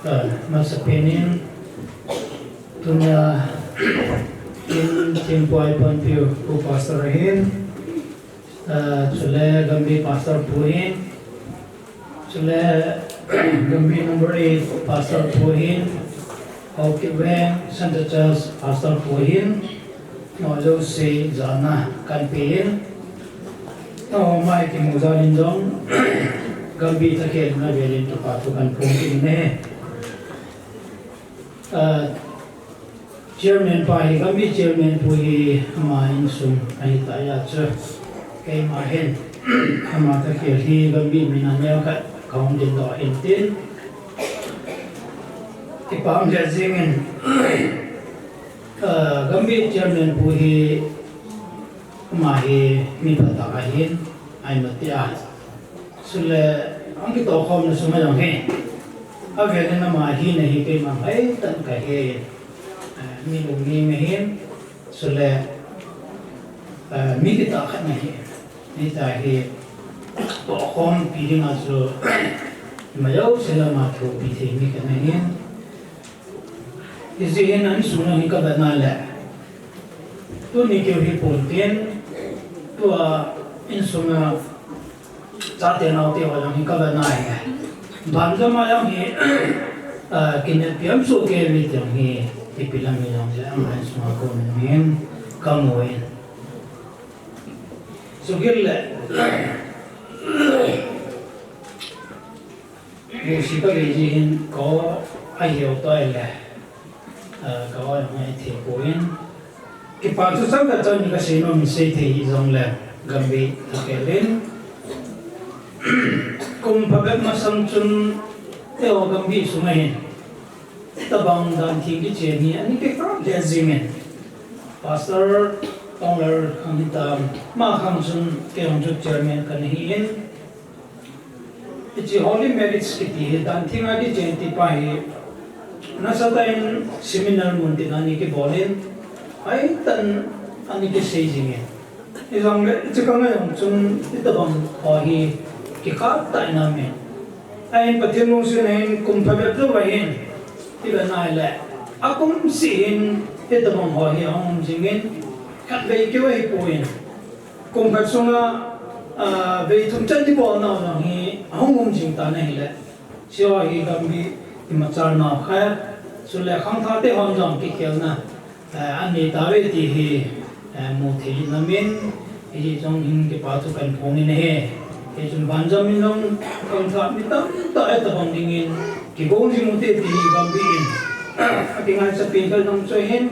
Ah, masapen in, tunia in thempu a eipanpiu Pu Pastor ahin, ah, chule Gambih Pastor pu ahin, chule Gambih number eight Pastor pu ahin, Haokip Veng Central Church Pastor pu ahin, nao jouse jana kanpe in, nao mai kimu jal in jong, Gambih thakhelna velin kipa thu kanphong kit in ahi. Ah, Chairman pa hi, Gambih Chairman pu hi ama insung ahitah a chu, keima hin ama thakhel hi Gambih mina neokhat kahung dingdoh in tin, kipah um lheh jengin, ah, Gambih Chairman pu hi ama hi mi phatah ahin, aimati a. Chule, ahung kitohkhomna sunga jong hi, avelin ama hina hi keima ngaitah in kahe, eh, mi lungning ahin, chule, eh, mi kitah khat ahi, hitia hi tohkhompi dinga chu, ima jouse lama thopi thei mi khat ahin, Hijeh hin insung jong hi kavetna le, tuni keu hi pontin, tua insunga chate naote ho jong hi kavetna ahi. Banjom a jong hi, ah, kineppi um sohkei uve ti jong hi, ipi lam hijongle ama insunga kon in kamu in. Chukit le, Musi kavei jeh hin ka-o ahiu tai le, ah, ka-o jong ahi thei poi. Kipa thu chomkhat chom ni kasei nom in, sei thei hijongle, Gambih thakhel in, kum phabep masang chun, eiho Gambih sunga hin, hitobang dan theng kichen hi ana kikah lheh jengin, Pastor Tongler khang hitam, ama khang chun kei jong chu chairman kana hi in, Hiche Holy Marriage kiti hi dan thenga kichen tipa hi, nasatah in seminar mun tin ana kibol in, ahitan ana kisei jing in. Hijongle, hiche kanga jong chun hitobang ho hi kikah tah in aum in. Ahin Pathen lungset in kum phabep jou ahin, ivet na hile, akum seh hin hitobang ho hi ahung um jing in, khatvei keu ahipoi. Kum khat sunga, ah, vei thum chan ibolnau jong hi ahung um jing tan ahile, hiche ho hi Gambih imachalnau khat, chule khangthah te hon jong kikhelna, eh, anei tauve ti hi, eh, mu thei in aum in, hijeh chun hin kipa thu kahin phong in ahi. Hichun banjom in jong khangthah mi tamtah hitobang dingin kigong jing ute ti hi Gambih in akingaisah pen khat jong chu ahin.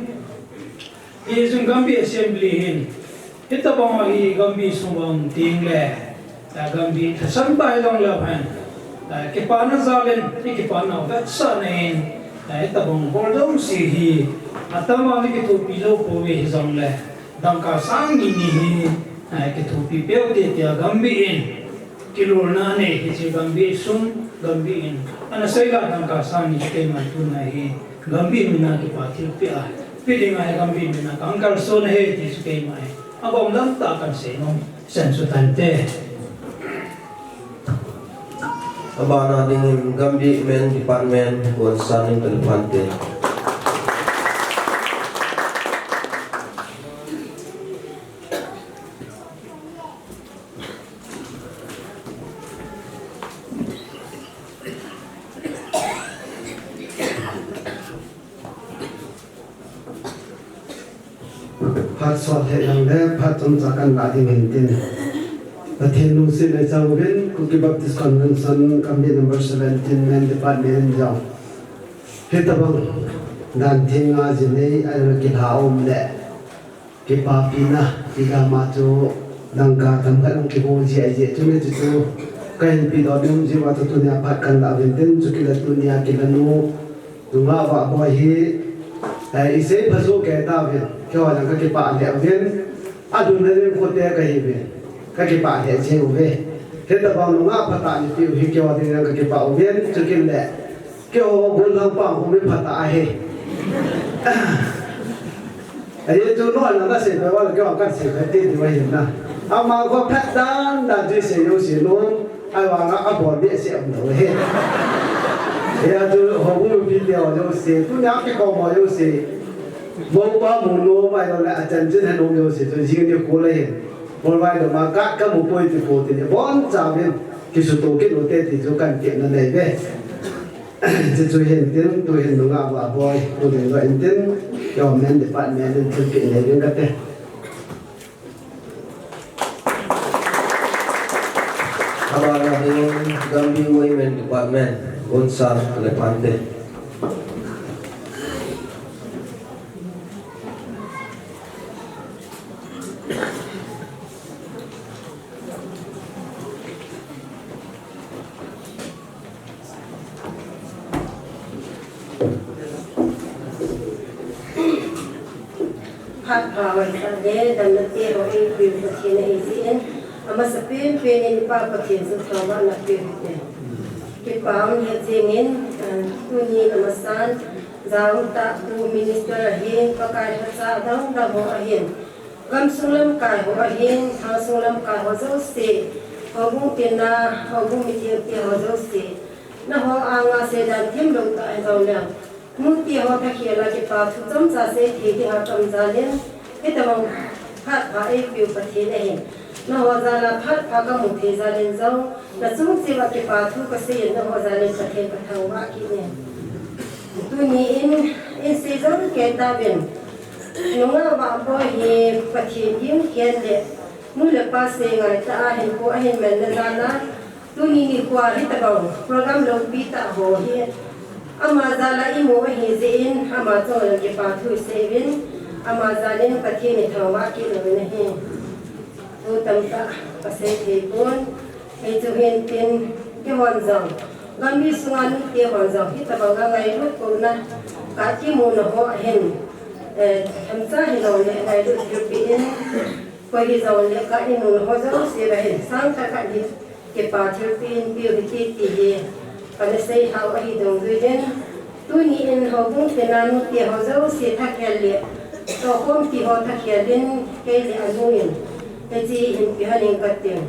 Hichun Gambih Assembly hin, hitobang ho hi Gambih sunga um teng le, ah, Gambih lhasam tah hijongleu hen, ah, kipana jal in, ikipana vetsahna in, ah, hitobang bol jouse hi, atama le kithopi jou pouve hijongle, dangka sang ni ni hi, ah, kithopi peh ute tia Gambih in kilolna anei, hiche Gambih sung, Gambih in ana seila dangka sang ni, keima tuna hi Gambih mina kipa thilpeh a, peh dinga hi Gambih mina kahung kalson ahi ti chu keima hi agom lam tah kahin sei nom, sen chu tante. Abana dingin Gambih Men Department, Pu Sanlim Kaliphante. Phat sot lheh jongle, phat chomcha kan lah ding ahin tin. Pathen lungset neichauvin, Kuki Baptist Convention Committee number seventeen, Men Department in jong. Hitobang dan theng a jinei a kilha um le, kipapina, kidam a chu dangka themkhat hung kibol ji ahi jeh chun hichu chu kahin pedoh ding um jiuva chu tunia phat kan lah uvin tin, chukit le tunia kilanu Nungah Vahboi hi, eh, isei phajo kei tauvin, keiho jong kakipah lheh uvin, alhunna ding khote kahiuvin, kakipah lheh jeng uve. Hitobang nungah phatah neipeh u hi keiho ding jong kakipah uvin, chukit le, keiho gollhang pang hung mi phatah ahi. Ahi chu nungah nasei pai uva le keiho kasei pai tei diu ahi na. Ama kho phat dan dan chu isei jouse lou. Ahivanga abol behseh umlou ahi. Hia chu houbung mipite ho jouse, tunia kikhom ho jouse. Moupa munu mai lou le achanchin hen um jouse chu jing nikho le hin. Molvai doma ka, kamu poi ti pou tin, ibonchauvin kisuto kit ute ti chu kan temna nei ve. Chuchu hin tin, tuhin Nungah Vahboi, tu ding lo in tin, government department in thilpeh nei ding kate. Abana hin Gambih Women Department, Bonsang le Phante. Phat pha hoitah le damna te ho eipeu Pathen ahi jeh in, amasapen pen in ipa Pathen chu thangvahna peh u hite. Kipa um hel jeng in, ah, tuni amasan, jaum tah Pu Minister ahin, Pakai lhacha dang dang ho ahin, gamsung lamkai ho ahin, thangsung lamkai ho jouse, houbung tina, houbung mithengte ho jouse, nangho anga seidan themlou tah hijongleng, nute ho thakhel a kipa thu chomcha seithei dinga kaum jal in, hitobang phat pha eipeu Pathen ahin, nangho jal a phat pha kamu thei jal in jong, nachung cheh uva kipa thu kasei in, nangho jal in Pathen kathangvah kit e. Tuni in, insei jong kei tauvin, Nungah Vahboi hi Pathen gingkhen le nu le pa sei ngai tah a hinkho ahin manna jal a, tuni nikho a hitobang program loupi tah ho hi ama jal a imu ahi jeh in, ama chunga jong kipa thu isei uvin, ama jal in Pathen ithangvah kit uvin ahi. Thu tamtah kasei thei pon, hichu hin tin, keihon jong, Gambih sunga nute hon jong hitobang a ngailut kouna, ka kimuna ho ahin, eh, themcha hilou le ngailut thilpeh in, koi hijongle ka imuna ho jouse va hin sangtah khat hi kipa thilpeh in peu hite ti hi kana seilhau ahi dungjuiyin, tuni in houbung tina nute ho jouse thakhel le tohkhom ti ho thakhel in kei le anu in hiche hi hin peh hon ing kating.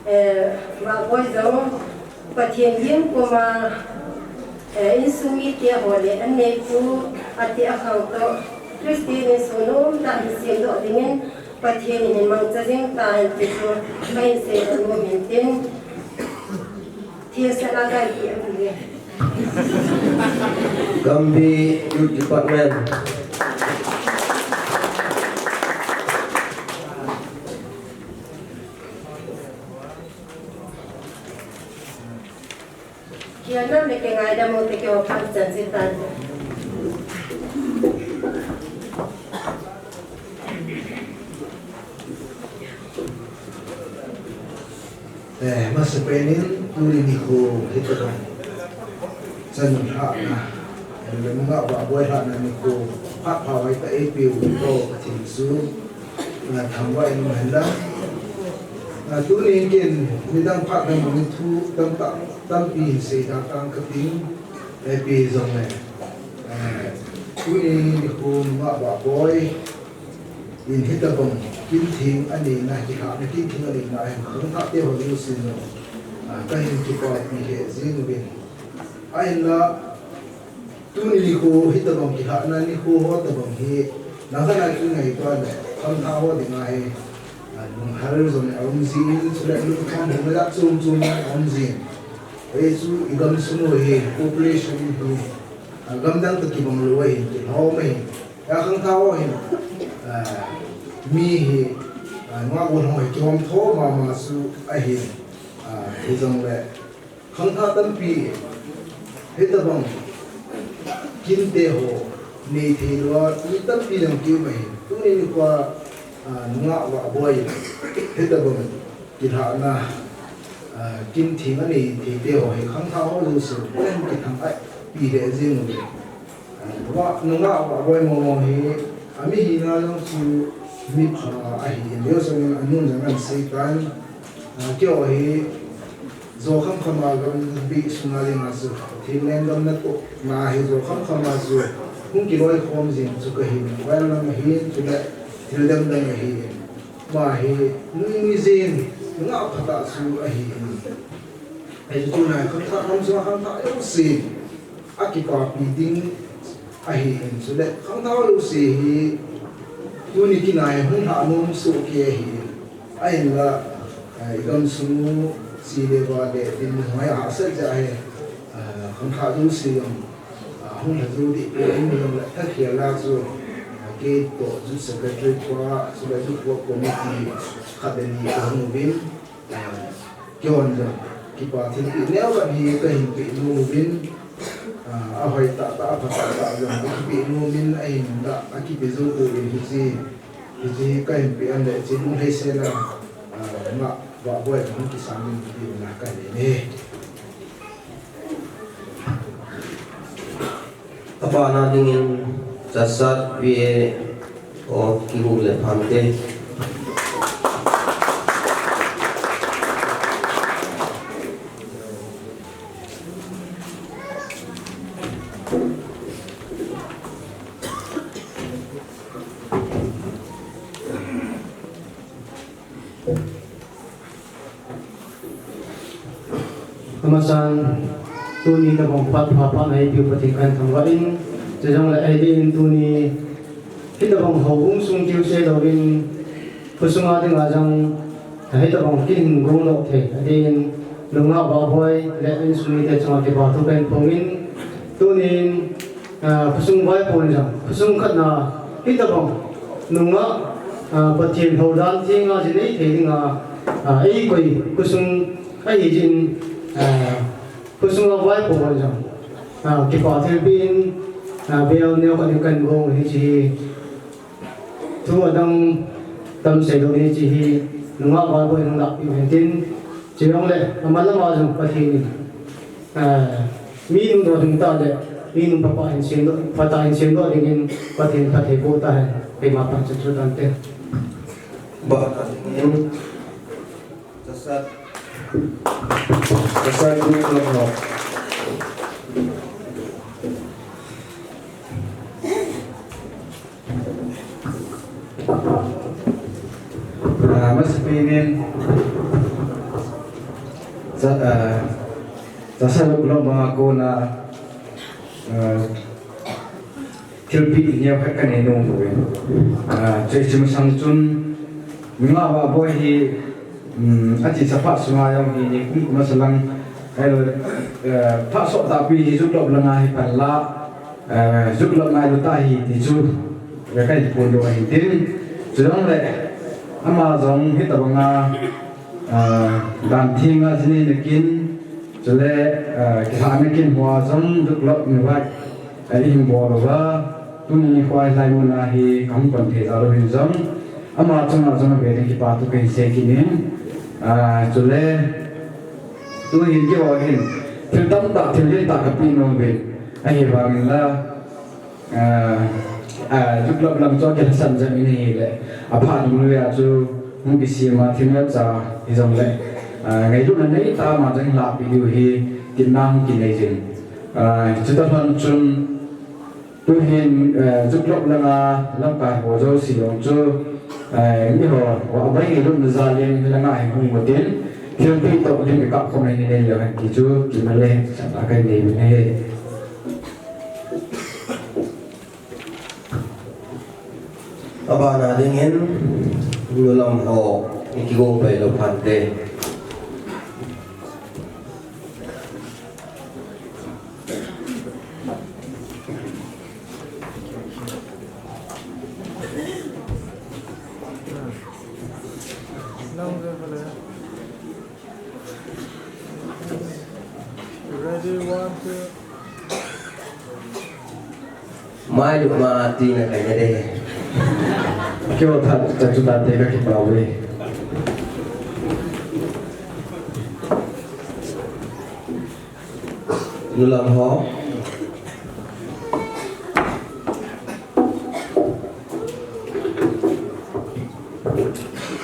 Eh, Vahboi jong Pathen gingkoma, eh, insung mite ho le anneipu, ati akhang toh, Christian insung nomtah hin semdoh dingin, Pathen in hin mangcha jing tahen ti chu kahin seidoh nom in tin, thilse la kahin ti ahi e. Gambih Youth Department. Kei nam le kei ngaidam u te keiho phat chan se tan. Eh, masapen in tuni nikho hitobang chanu lhahna, eh, Nungah Vahboi lhahna nikho phat pha hoitah eipeu toh Pathen chu, ah, thangvah in um hen lang. Ah, tuni kin midang phat dang bangin thu tamtah tampi hin seida tang kating, eh, ipi jongle, eh, tuni nikho Nungah Vahboi in hitobang kin theng anina, kilhahna kin theng anina hin khangthah te ho jouse jong, ah, kahin kipapi lheh jing uvin. Ahinla, tuni nikho hitobang kilhahna nikho ho tobang hi, nangho a kingaito le khangthah ho dinga hi, ah, lunghel jong aum jin, chule lungkham hung le chom chom aum jin. Hichu i gamsung u hi population hi, ah, gamdang toh kibang lou ahin, kilhom ahin. Hia khangthah ho hin, ah, Mi hi, ah, nungah gollhang ho hi kihom tho mama chu ahi, ah, hijongle khangthah tampi, hitabang kinte ho nei thei lou a, mi tampi jong kium ahi. Tuni nikho a, ah, nungah vahboi, hitabang kilhahna, ah, kin theng anei thei te ho hi khangthah ho jouse, len kithang a pi le jing uve. Nungah, nungah vahboi mong mong hi, ami hina jong chu mi pha ahi, leo sangin anun jong an sei tan, ah, keiho hi, jo kham kham a gam bih sunga dinga chu, Pathen lenggam natoh na hi jo kham kham a chu, hung kiloikhom jing chu kahin, vel lam ahin, chule thil dang dang ahin, ama hi, nui nui jing, nungah phatah chu ahin. Hichu tunai khangthah, khangthah, khangthah jouse. Akipapi ding ahin, chule khangthah jouse hi tuni kin a hi hung lhah nom soh kei ahi. Ahinla, eh, i gamsung u, chi le va le dinmun hoi a hahsat jeh a hi, eh, khangthah jouse jong, ah, hung lha jou ding poi, ahinla thakhel a chu, ah, kei toh Youth Secretary pa, chule Youth Work Committee khat le ni kahung uvin, Kihon jong, kipa thilpeh neo khat hi kahin peh nom uvin, ah, ahoi tah tah, apha tah tah jong kahin peh nom in, ahinla, akipe jou pouvin hiche, hiche hi kahin peh a le, hiche lunglhai sel a, ah, nungah vahboi kahung kisang ding kati na kahin nei e. Abana dingin Chasat P A O Kiguk le Phante. Amasan, tuni tabang phat pha pha na eipeu Pathen kahin thangvah in, chujongle ahi din tuni hitabang houbung sung kiu seh louvin, khosung a dinga jong hitabang kihin gong doh thei, ahi din nungah vahboi le insung mite chunga kipa thu kahin phong in, tunin Ah, khosung vaipo in jong, khosung khat na hitabang nungah, ah, Pathen houdan thenga jin nei thei dinga, ah, eikoi khosung ahi jin, ah, khosung a vaipo in jong, ah, kipa thilpeh in, ah, bel neo khat in kahin gong u hiche hi. Thu adang tam seilou ding hiche hi, nungah vahboi in hung lahpeh u hen tin, chujongle, amalama jong Pathen in, ah, mi nungdoh ding tah le, mi nung phatah in semdoh, phatah in semdoh dingin Pathen phatthei boh tahen, keima pan chu chu tante. Ba, Chasat. Chasat group lam ho. Ah, masapen in, cha-, ah, Chasat group lam a kona, ah, thilpeh neo khat kanei nom uve. Ah, chuche masang chun, nungah vahboi hi, um, achesa phat sunga jong hi, ni kum kum masa lang, ahilou, eh, phat sot tahpi hi Juklop langa hi pan la, eh, Juklop ngailutah hi ti chu, eh, kahin phongdoh ahi tin, chujongle, ama jong hitabanga, ah, dan thenga jin neina kin, chule, ah, kilhahna kin hoa jong Juklop invite, ah, ihin bol uva, tuni nikho a hilai muna hi kahung pan thei jal u hin jong, ama chunga jong ave ding kipa thu kahin sei kit in, ah, chule, tuhin keiho hin, thil tamtah, thil lentah kapeh nom uvin, ahivangin la, Ah, ah, Juklop lam chu akilhasam jep in ahile, aphat dungjui a chu hung kisem a, thil neocha hijongle, ah, ngailutna neitah a ama jong hin lahpeh diu hi, kitna hung kinei jin. Ah, chuti lhon chun, tuhin, eh, Juklop langa lamkai ho jouse jong chu, eh, miho, vahboi ngailutna jal in hilanga hi hung utin, thilpeh toh lim ikap khom in inei leu hen ti chu, kitna le, sa ta kahin nei uvin ahi. Abana dingin, nu lam ho, i kigong pai lou phante. Ready, one, two. Mai lu ma ti na kai na de. Kyo tha ta chu ta te ka ki pa we. Nulam ho.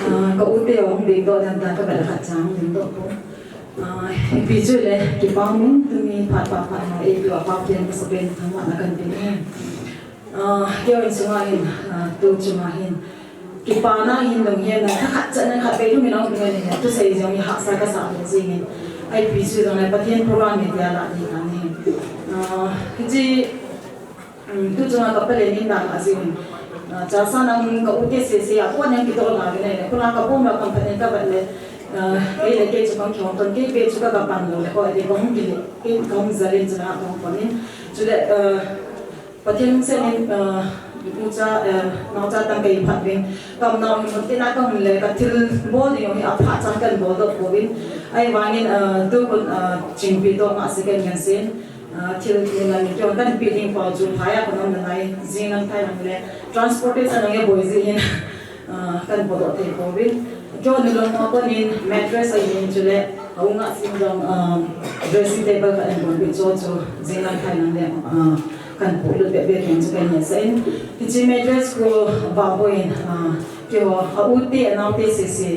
Ah, ka u te hung ding doh dan ta ka bel khat cha hung ding doh ko. Ah, ipi chu le, kipa um in, tuni phat pa phat ma, ipi a pa pian ka sa pen thang ma na kan pe ni. Ah, keo in sunga hin, ah, tu chunga hin. Kipa na hin dong hin na, kha khat cha na khat pe tu mi nong dong hin, tu sei jong hi hahsa ka sa le jing hin. Ipi chu dong le, Pathen program ni tia la ni kan hin. Ah, hichi, Um, tu chunga ka palen in dan a jing. Ah, cha sa nang ka u te sese a, ko nang kitol na vin ai. Ko na ka bom la kam phanin ka vat le. Ah, kei le kei chu kam kiong ton, kei pe chu ka ka pan lo le ko ai de kong ki le, kei kong zalen chu na kong ponin. Chu le, ah, Pathen sen in, ah, u cha, ah, nau cha tang kei phat vin. Kam nau hi mo te na kong le ka thil bol ni hi a phat chang kan bol dot ko vin. Ai vangin, ah, tu kun, ah, chingpi to ma second kan sin. Ah, thil ni na ni kyo kan pi ding pau chu phai a kon na nai, jing lang thai lang le, transportation lang e boi ji hin, ah, kan bol thei ko vin. Kyo ni long ma ko nin mattress a hin chu le, a u nga sim dong, ah, dressing table ka en bol pi cho chu, jing lang thai lang le, ah, kan bol lut be be ken chu kan ne sa in. Hichi mattress ko ba boi in, ah, kyo a u te a nau te sese,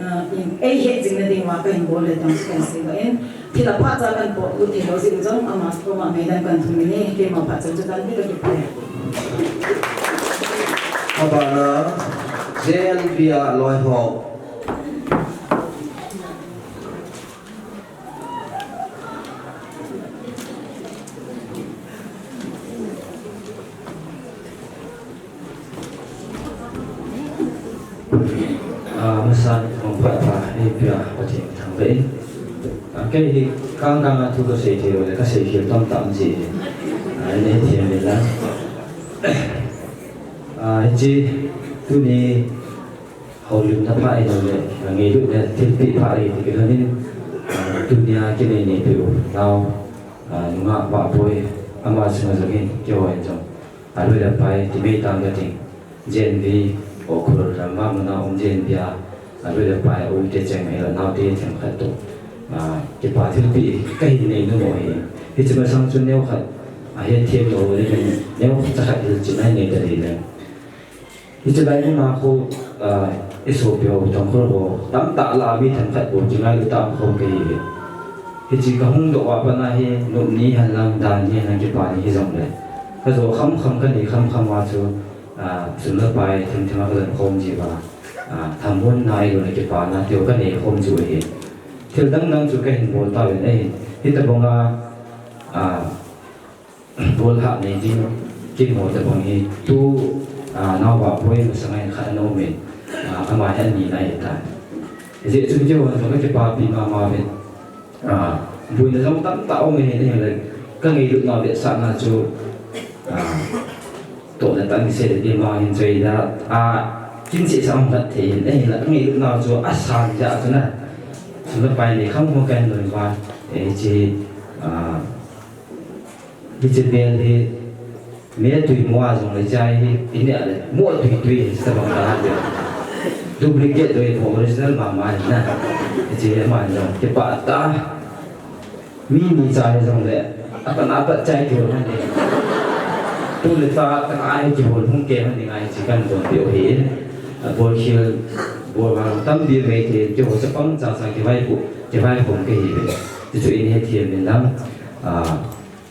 Ah, in, ei het jing na ding uva ka hin bol le tong kan sei va in. Thil a pha cha kan po u thei lo jing jong ama koma ngaidan kan thum ni, keima pha cha chu tan ni ka kipe. Abana, J N B a loi ho. Ah, masa mong phat pha, eh, pia, Pathen thangvah in. Ah, kei hi kang kang a thu ka sei thei le, ka sei khel tam tam ji. Ah, nei thei le la. Ah, hichi, tuni, Houlimna pha ahilou le, ngailutna thilpeh pha ahi ti kilhonin, ah, tunia kinei neipeh u nao, ah, nungah Vahboi ama chunga jong hin keiho hin jong, ah, aloi le apai ti mai tang kating, J N V, Ukhrul ram a muna um J N V a, ah, aloi le apai, u te cheng ahilou, naote themkhat toh, ah, kipa thilpeh kahin nei nom u ahi. Hiche masang chun neokhat, ah, hethem lou le, neokhat chakhat hilchetna nei ta ding le. Hiche lai muna khu, ah, i sopi ho, Tangkhul ho, tamtah lah a mi themkhat bou kingailu tah khom kahi uve. Hiche kahung doh a pat a hi, nop ni hen lang, dan ni hen lang, kipa ni hijongle, kajo kham kham, kanei kham kham a chu, ah, sum le pai them them a kajon khom jiuva, ah, thamuonna ahiloule kipana teu kanei khom jiu ahi. Thil dang dang chu kahin bol tauvin ahin, hitobanga, ah, Bol hah nei ding, kin ho te bang hi, tu, ah, nao Vahboi masanga hin khat ana um in, ah, ama hi ani na ahitai. Hijeh chun keiho jong kakipapi mama uvin, ah, boina jong tamtah um ahin, ahinla, ka ngailutna vetsahna chu, ah, tohna tah in sei le, ima hin choi da, ah, kin sehsah um khat thei hin, ahinla, ka ngailutna chu asan jeh a chu na, sum le pai nei kham kham kahin loi uva, eh, hiche, ah, Hiche bel hi, mi tui mo a jong le chai hi, i neh le, mo tui tui hi, hitabang ka ha de. Duplicate doi mo original mama hi na. Hiche hi ama jong, kipah tah. Mi ni chai jong le, apat apat chai kihol hon de. Tu le ta, ta ai kihol hung kei hon ding ahi, hiche kahin donpi u ahi. A bol khel, bol vang tampi mai thei, keiho chapang chang chang kivaipo, kivaipo kahi uve. Hichu in hethem in lang, ah,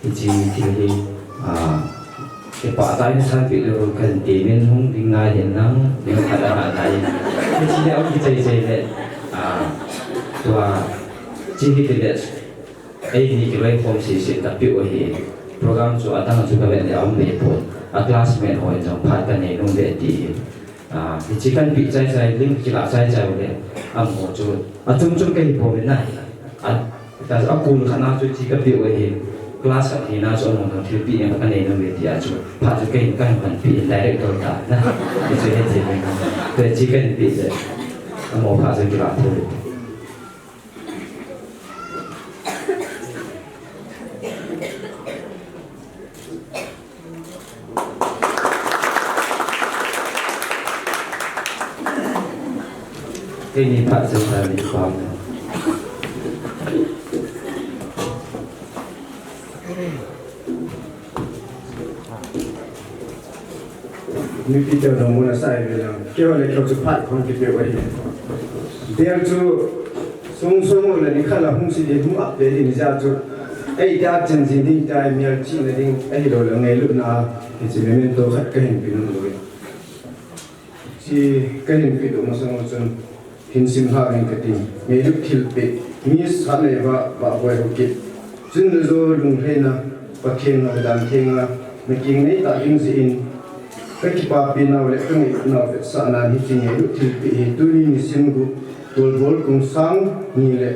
Hiche thil hi, ah, kipah tah in sanpeh leu kahin temin hung ding ngai hen lang, ding khat a ngai. Hiche le a kichai chai le, ah, tua, hiche hi tile, eini kiloi khom sese tapeh u ahi. Program chu adang chu kavet le aum ve pon. A classmate ho in jong phat kanei nom ve ti hi. Ah, hiche kahin peh chai chai, lim kilah chai chai u le, amaho chu, achom chom kahi pon in na. A, ta, a kul khat na chu hiche kapeh u ahi, class khat hi na chu amaho jong thilpeh in kanei nom ve ti a chu, phat chu kahin, kahin pan peh in director ta na. Hichu hethem in. Tua hiche kahin peh le. Amo pha jeng kila thei. Keini phat seh ta ni pam. Mipi te nong muna sai ve lang. Keiho le keiho chu phat khong kipe u ahi. Bel chu song song u le ni khat la hung si ding hung ap ve ding ni ja chu. Ei ta chen jing ding ta mial chi na ding ahilou le ngailutna. Hiche memento khat kahin pe nom lou e. Chi kahin pe doh masang u chun hin sim lha uvin kati. Ngailut thilpeh, Miss Hatneiva Vahboi Haokip. Chun najo lunglhaina, Pathen hou dan thenga, nakeng neitah ding jeh in, kakipapi nau le kangainau vetsahnan hiche ngailut thilpeh hi tuni nisim gup, Tolbol kum sang ni le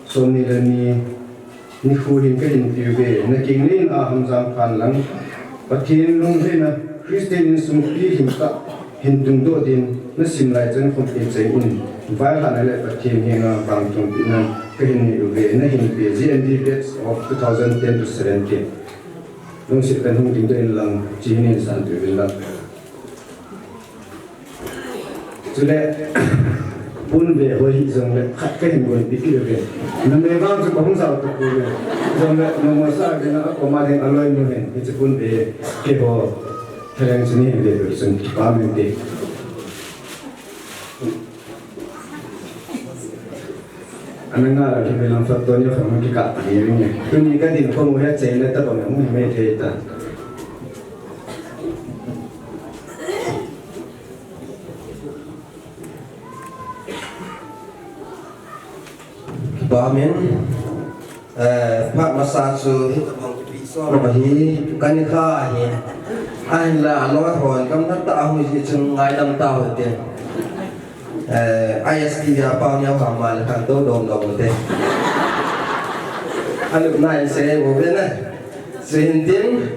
som ni le ni, nikho hin kahin pe uve, nakeng neina a Hamjang phan lang, Pathen lunglhaina, Christian insung pilhim tah hin tungdoh din, nasim lai chan khom in cheng in, vaihomna le Pathen henga vangtungpeh nan kahin nei uve, nahin pe G N D batch of two thousand ten to seventeen. Lungset tah in hung dingdoh in lang, chi hin san pe uvin lang. Chule, ponve ho hi jongle, khat kahin gon pi kit uve. Numei vang chu kahung jao tapouve. Jongle, nungsa ding a, akoma ding aloinu hin, hiche ponve, keiho, thalheng chun hin ve, chun kipah mite. Ana nga la, kei lang photo ni kha, kikah ta ni ring e. Tuni kadin khom u hi achaina tobang a hung hi mai thei ta. Kipah men, eh, phat masa chu hitobang kipe sot lou ahi, kanikha ahi. Ahinla aloi hon gamla tah a hung hi chun ngaidam tau hite. Eh, I S T a pau neo ham ma le khantou dom dom te. Alupna in sei bou ve na. Chuin tin,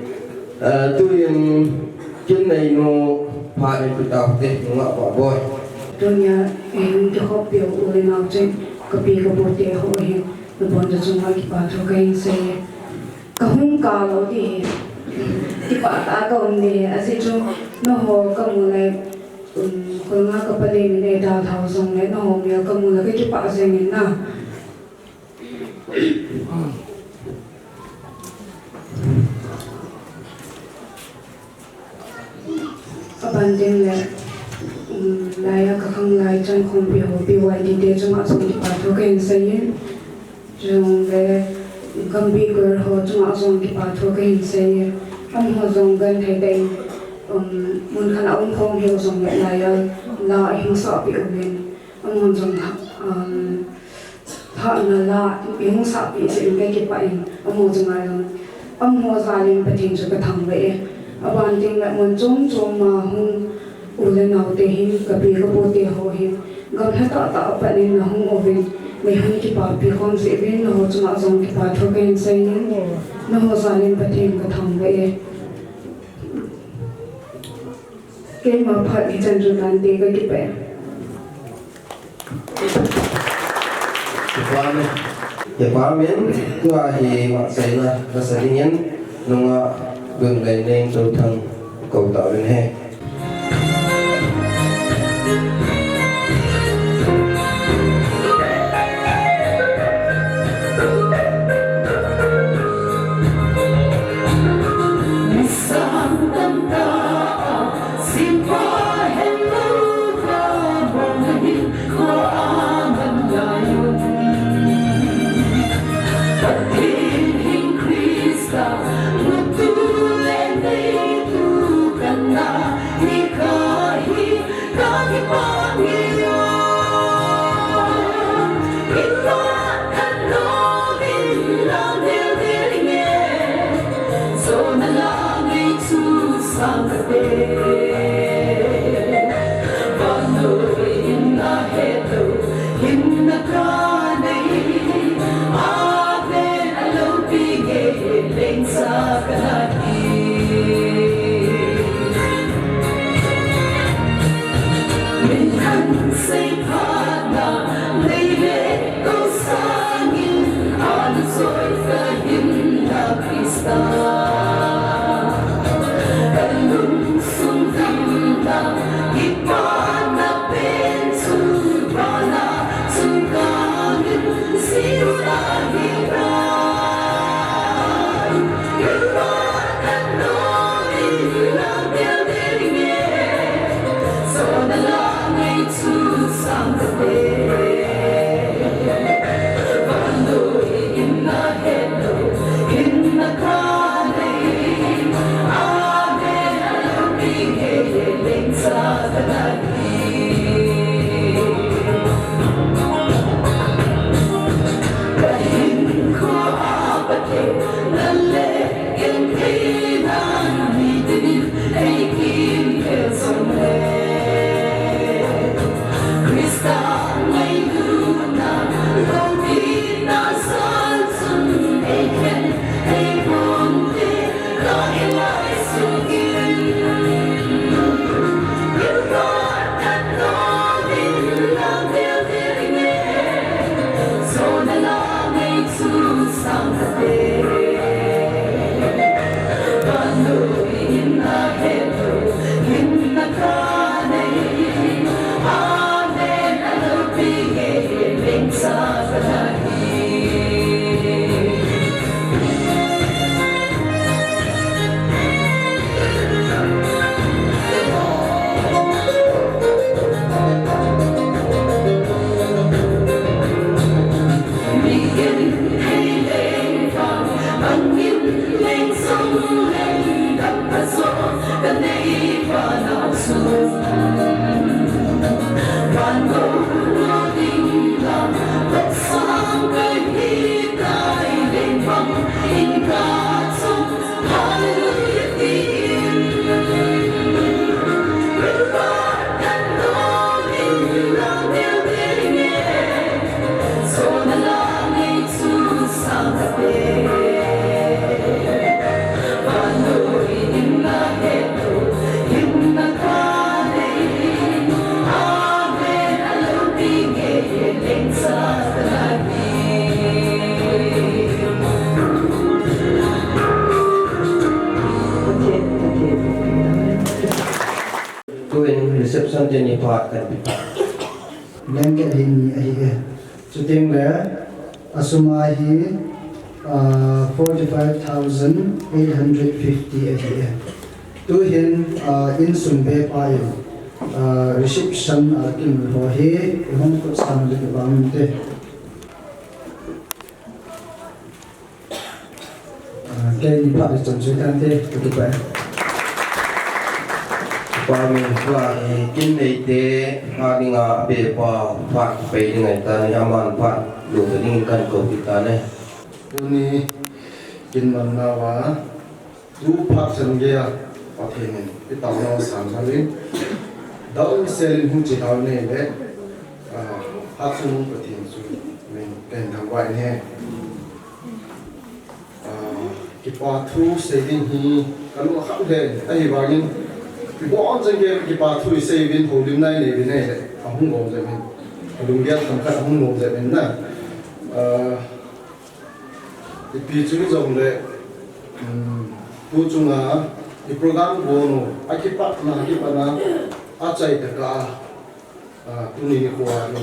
eh, tuin kin neinu phat in pe tau te, nungah Vahboi. Tunia, eh, kikhop peh u le nao cheng, kapi kapu te ho hin, nabonchauva chunga kipathu kahin sei e. Kahung kah lou ding ahi. Kipah tah a kaum ding ahi. Ajeh chu nangho kamu le, um, kholnga kapale min eidalhau jongle nangho mel kamu le kakipah jeng in na. Aban ding le, um, laiya kakhang lai chan khompi ho, P Y D te chunga jong kipathu kahin sei in. Chule, gampi kul ho chunga jong kipathu kahin sei in. Amaho jong genthei tah in, um, mun khat a um khom hiu jongle laiya la ahin sahpeh uvin. Amaho jong, um, Thahna la, ihung sahpeh jeh in kakipah in, amaho chunga jong, amaho jal in Pathen chu kathangvah e. Aban ding le mun chom chom ma hung u le nao te hin, kapi kapu te ho hin, gamlha tah tah a pat in nahung uvin, neihung kipapi khom jeh uvin, nangho chunga jong kipathu kahin sei in, nangho jal in Pathen kathangvah e. Keima phat hichan chu tante, kakipah e. Kipah men, kipah men, tua hi vahchoina lasa dingin nungah Lungleineng Touthang kou tauvin ahi. Phat kan pi. Blanket hi ni ahi e. Chuteng le, asum a hi, ah, forty-five thousand eight hundred fifty ahi e. Tuhin, ah, insung be pa in, ah, reception a kin ho hi, ihung kut san le ba mun te. Ah, keini phat le chun chu tante, ka tu pa. Pa min pa, eh, kin nei te, ha ni nga pe pa, pa pe ni ngai ta ni, aman pa, lu ta ni kan ko kita ne. Tuni, kin man na wa, tu phat chan ge a, Pathen in, i tau na san sa ni. Dau mi se lin hung chi tau ne le, ah, ha chu Pathen chu, min ken thang wai ne. Ah, kipa thu sei ding hi ka lung a kham hle, ahivangin, kibon chang ke kipa thu i sei uvin houlim nai nei uvin ahi le, ahung lom jep in. Ka lunggel themkhat ahung lom jep in na. Ah, ipi chu jong le, um, tu chunga, i program bol u, a kipatna, a kipatna, a chai taka, Ah, tuni nikho a,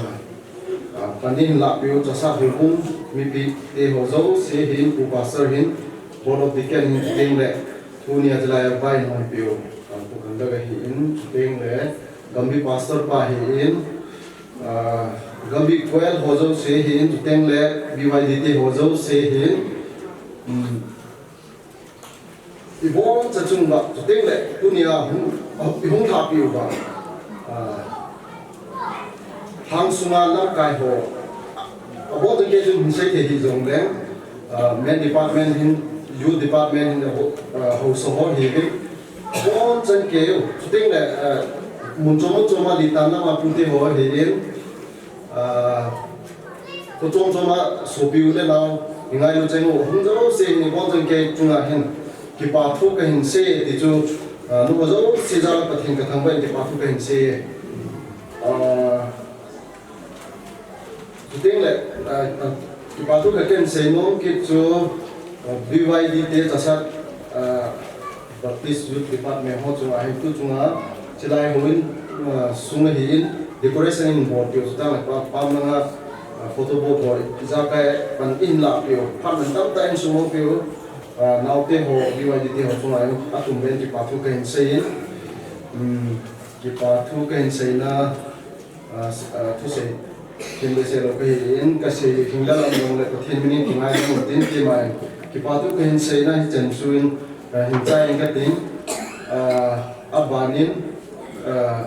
ah, panin la piu chasa hubung mipi te ho jouse hin, Pu Pastor hin, Board of Deacon hin chuteng le, tuni a chilai a vai hon piu, ah, Pu Khandak ahin chuteng le, Gambi Pastor pa hin, ah, Gambi Choir ho jouse hin chuteng le, B Y D te ho jouse hin, um, I bol cha chung ba, chuteng le, tunia hung, i hung thapi u ba. Ah, hang sunga lamkai ho. A bol cha ke chun hin sei thei hi jong le, ah, men department hin, youth department hin, ah, ho, ah, ho so ho hi hi. A bol cha ke u, chuteng le, ah, mun chom mun chom a li tan lama pute ho hi in. Ah, ko chom chom a sopi u le nao, i ngailu cheng u, hung jouse ni bol cheng ke chunga hin, kipa thu ka hin sei ti chu, ah, nu ko jouse ja Pathen ka thangvah in kipa thu ka hin sei e. Ah, chuteng le, ah, ah, kipa thu ka ken sei nom kit chu, ah, B Y D te chasa, ah, Baptist Youth Department ho chunga hin tu chunga, chilai houin, ah, sunga hin decoration in bol piu, chuteng le pa, pa manga, ah, photo bol ho, ijakai pan in la piu, pan man tam ta in sung ho piu, ah, naote ho, B Y D te ho chunga hin, atum ben kipa thu ka hin sei in, um, kipa thu ka hin sei na, Ah, s-, ah, thusei, thim le sei lou ka hi in, ka sei hing le lam jong le Pathen min in kingai jong tin ti mai. Kipa thu ka hin sei na hi chen chu in, ah, hin chai in ka tin, ah, a ban in, ah,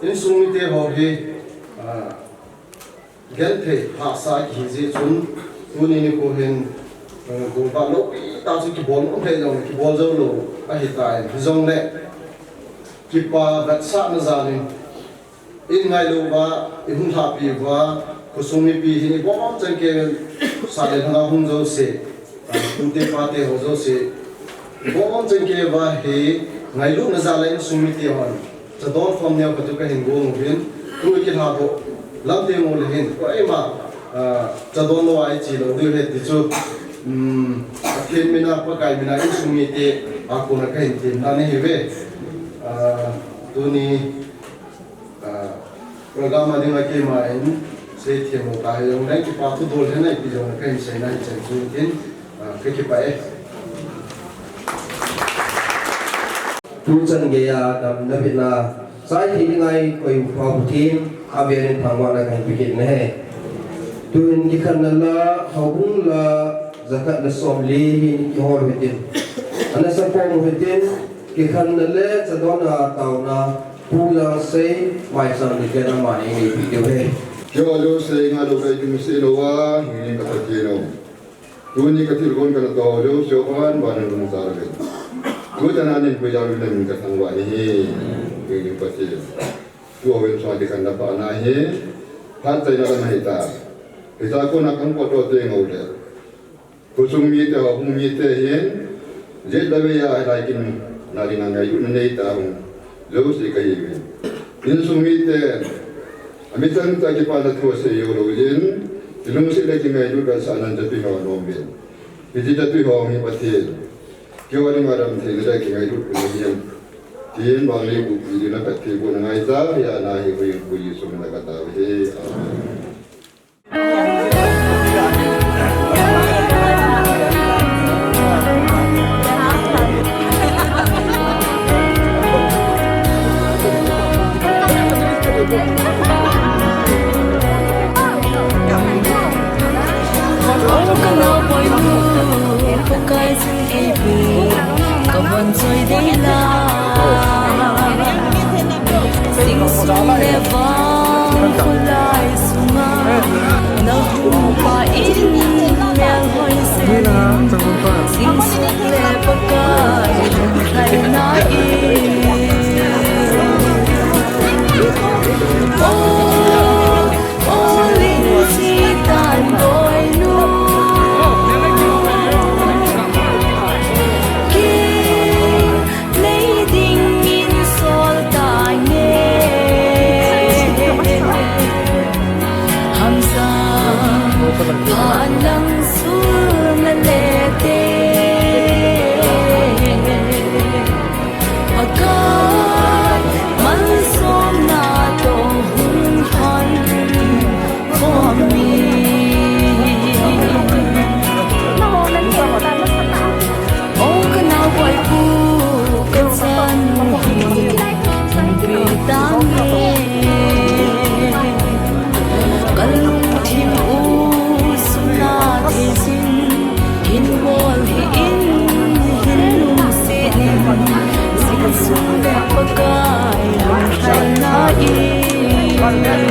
insung mite ho hi, ah, genthei hahsa kihi jeh chun, tuni nikho hin, ah, golvah loupi tah chu kibol nom thei jong le kibol jou lou ahi tai. Hi jong le, kipa vetsahna jal in, in ngailu uva, i hung lhapi uva, khosung mipi hin i bom chang ke sa le lhanga hung jouse, pute pate ho jouse, i bom chang ke uva hi ngailutna jal a insung mite hon chadon khom neo khat chu ka hin gong uvin, tu i kilhadoh lam teng u le hin, koima, ah, chadon lou a i che lou diu ahi ti chu, um, Pathen min a, Pakai min a insung mite a kona ka hin temna ahi ve. Ah, tuni Ah, program a dinga keima in seithem lou kahi jong le, kipa thu dol hena ipi jong le ka hin seina hi chen chu tin, ah, ka kipah e. Tu chan geiya damna bina, chai thei dinga i koi u Pathen, avel in thangvahna ka hin pe kit nahi. Tuhin kikhenna la, houbung la, jakhat le somli hi kihol u hitin. Ana sapom u hitin, kikhenna le chadonna taona, Pu Jangsei, Maicham ni kena mani ni video he. Keiho jouse ngailou kahi lungset louva, hing ka Pathen o. Tuni ka thilgon kana toh jouse, van vana lungsa lou ve. Tuchan a nin pu jang lou min ka thangvah nahi, hing Pathen. Tu a ven swa di kan da pa nahi, phat chaina ka nahi ta. Hita kona kan pot to te ngau le. Khosung mite, houbung mite hin, jet da ve a, lai kin na ding a ngailutna nei ta hung, jouse ka hi ve. Insung mite, ami chang ta kipana thu asei jou lou jin, ilungset le kingailut kan sa nan jatui ho nom ve. Hiti jatui ho hi Pathen. Keiho dinga damtheina le kingailut ka nei jin. Tin, bang le ku pi di na ka ti ku na ngai ta, ya na hi ku yin ku yi sum na ka ta he. Amen.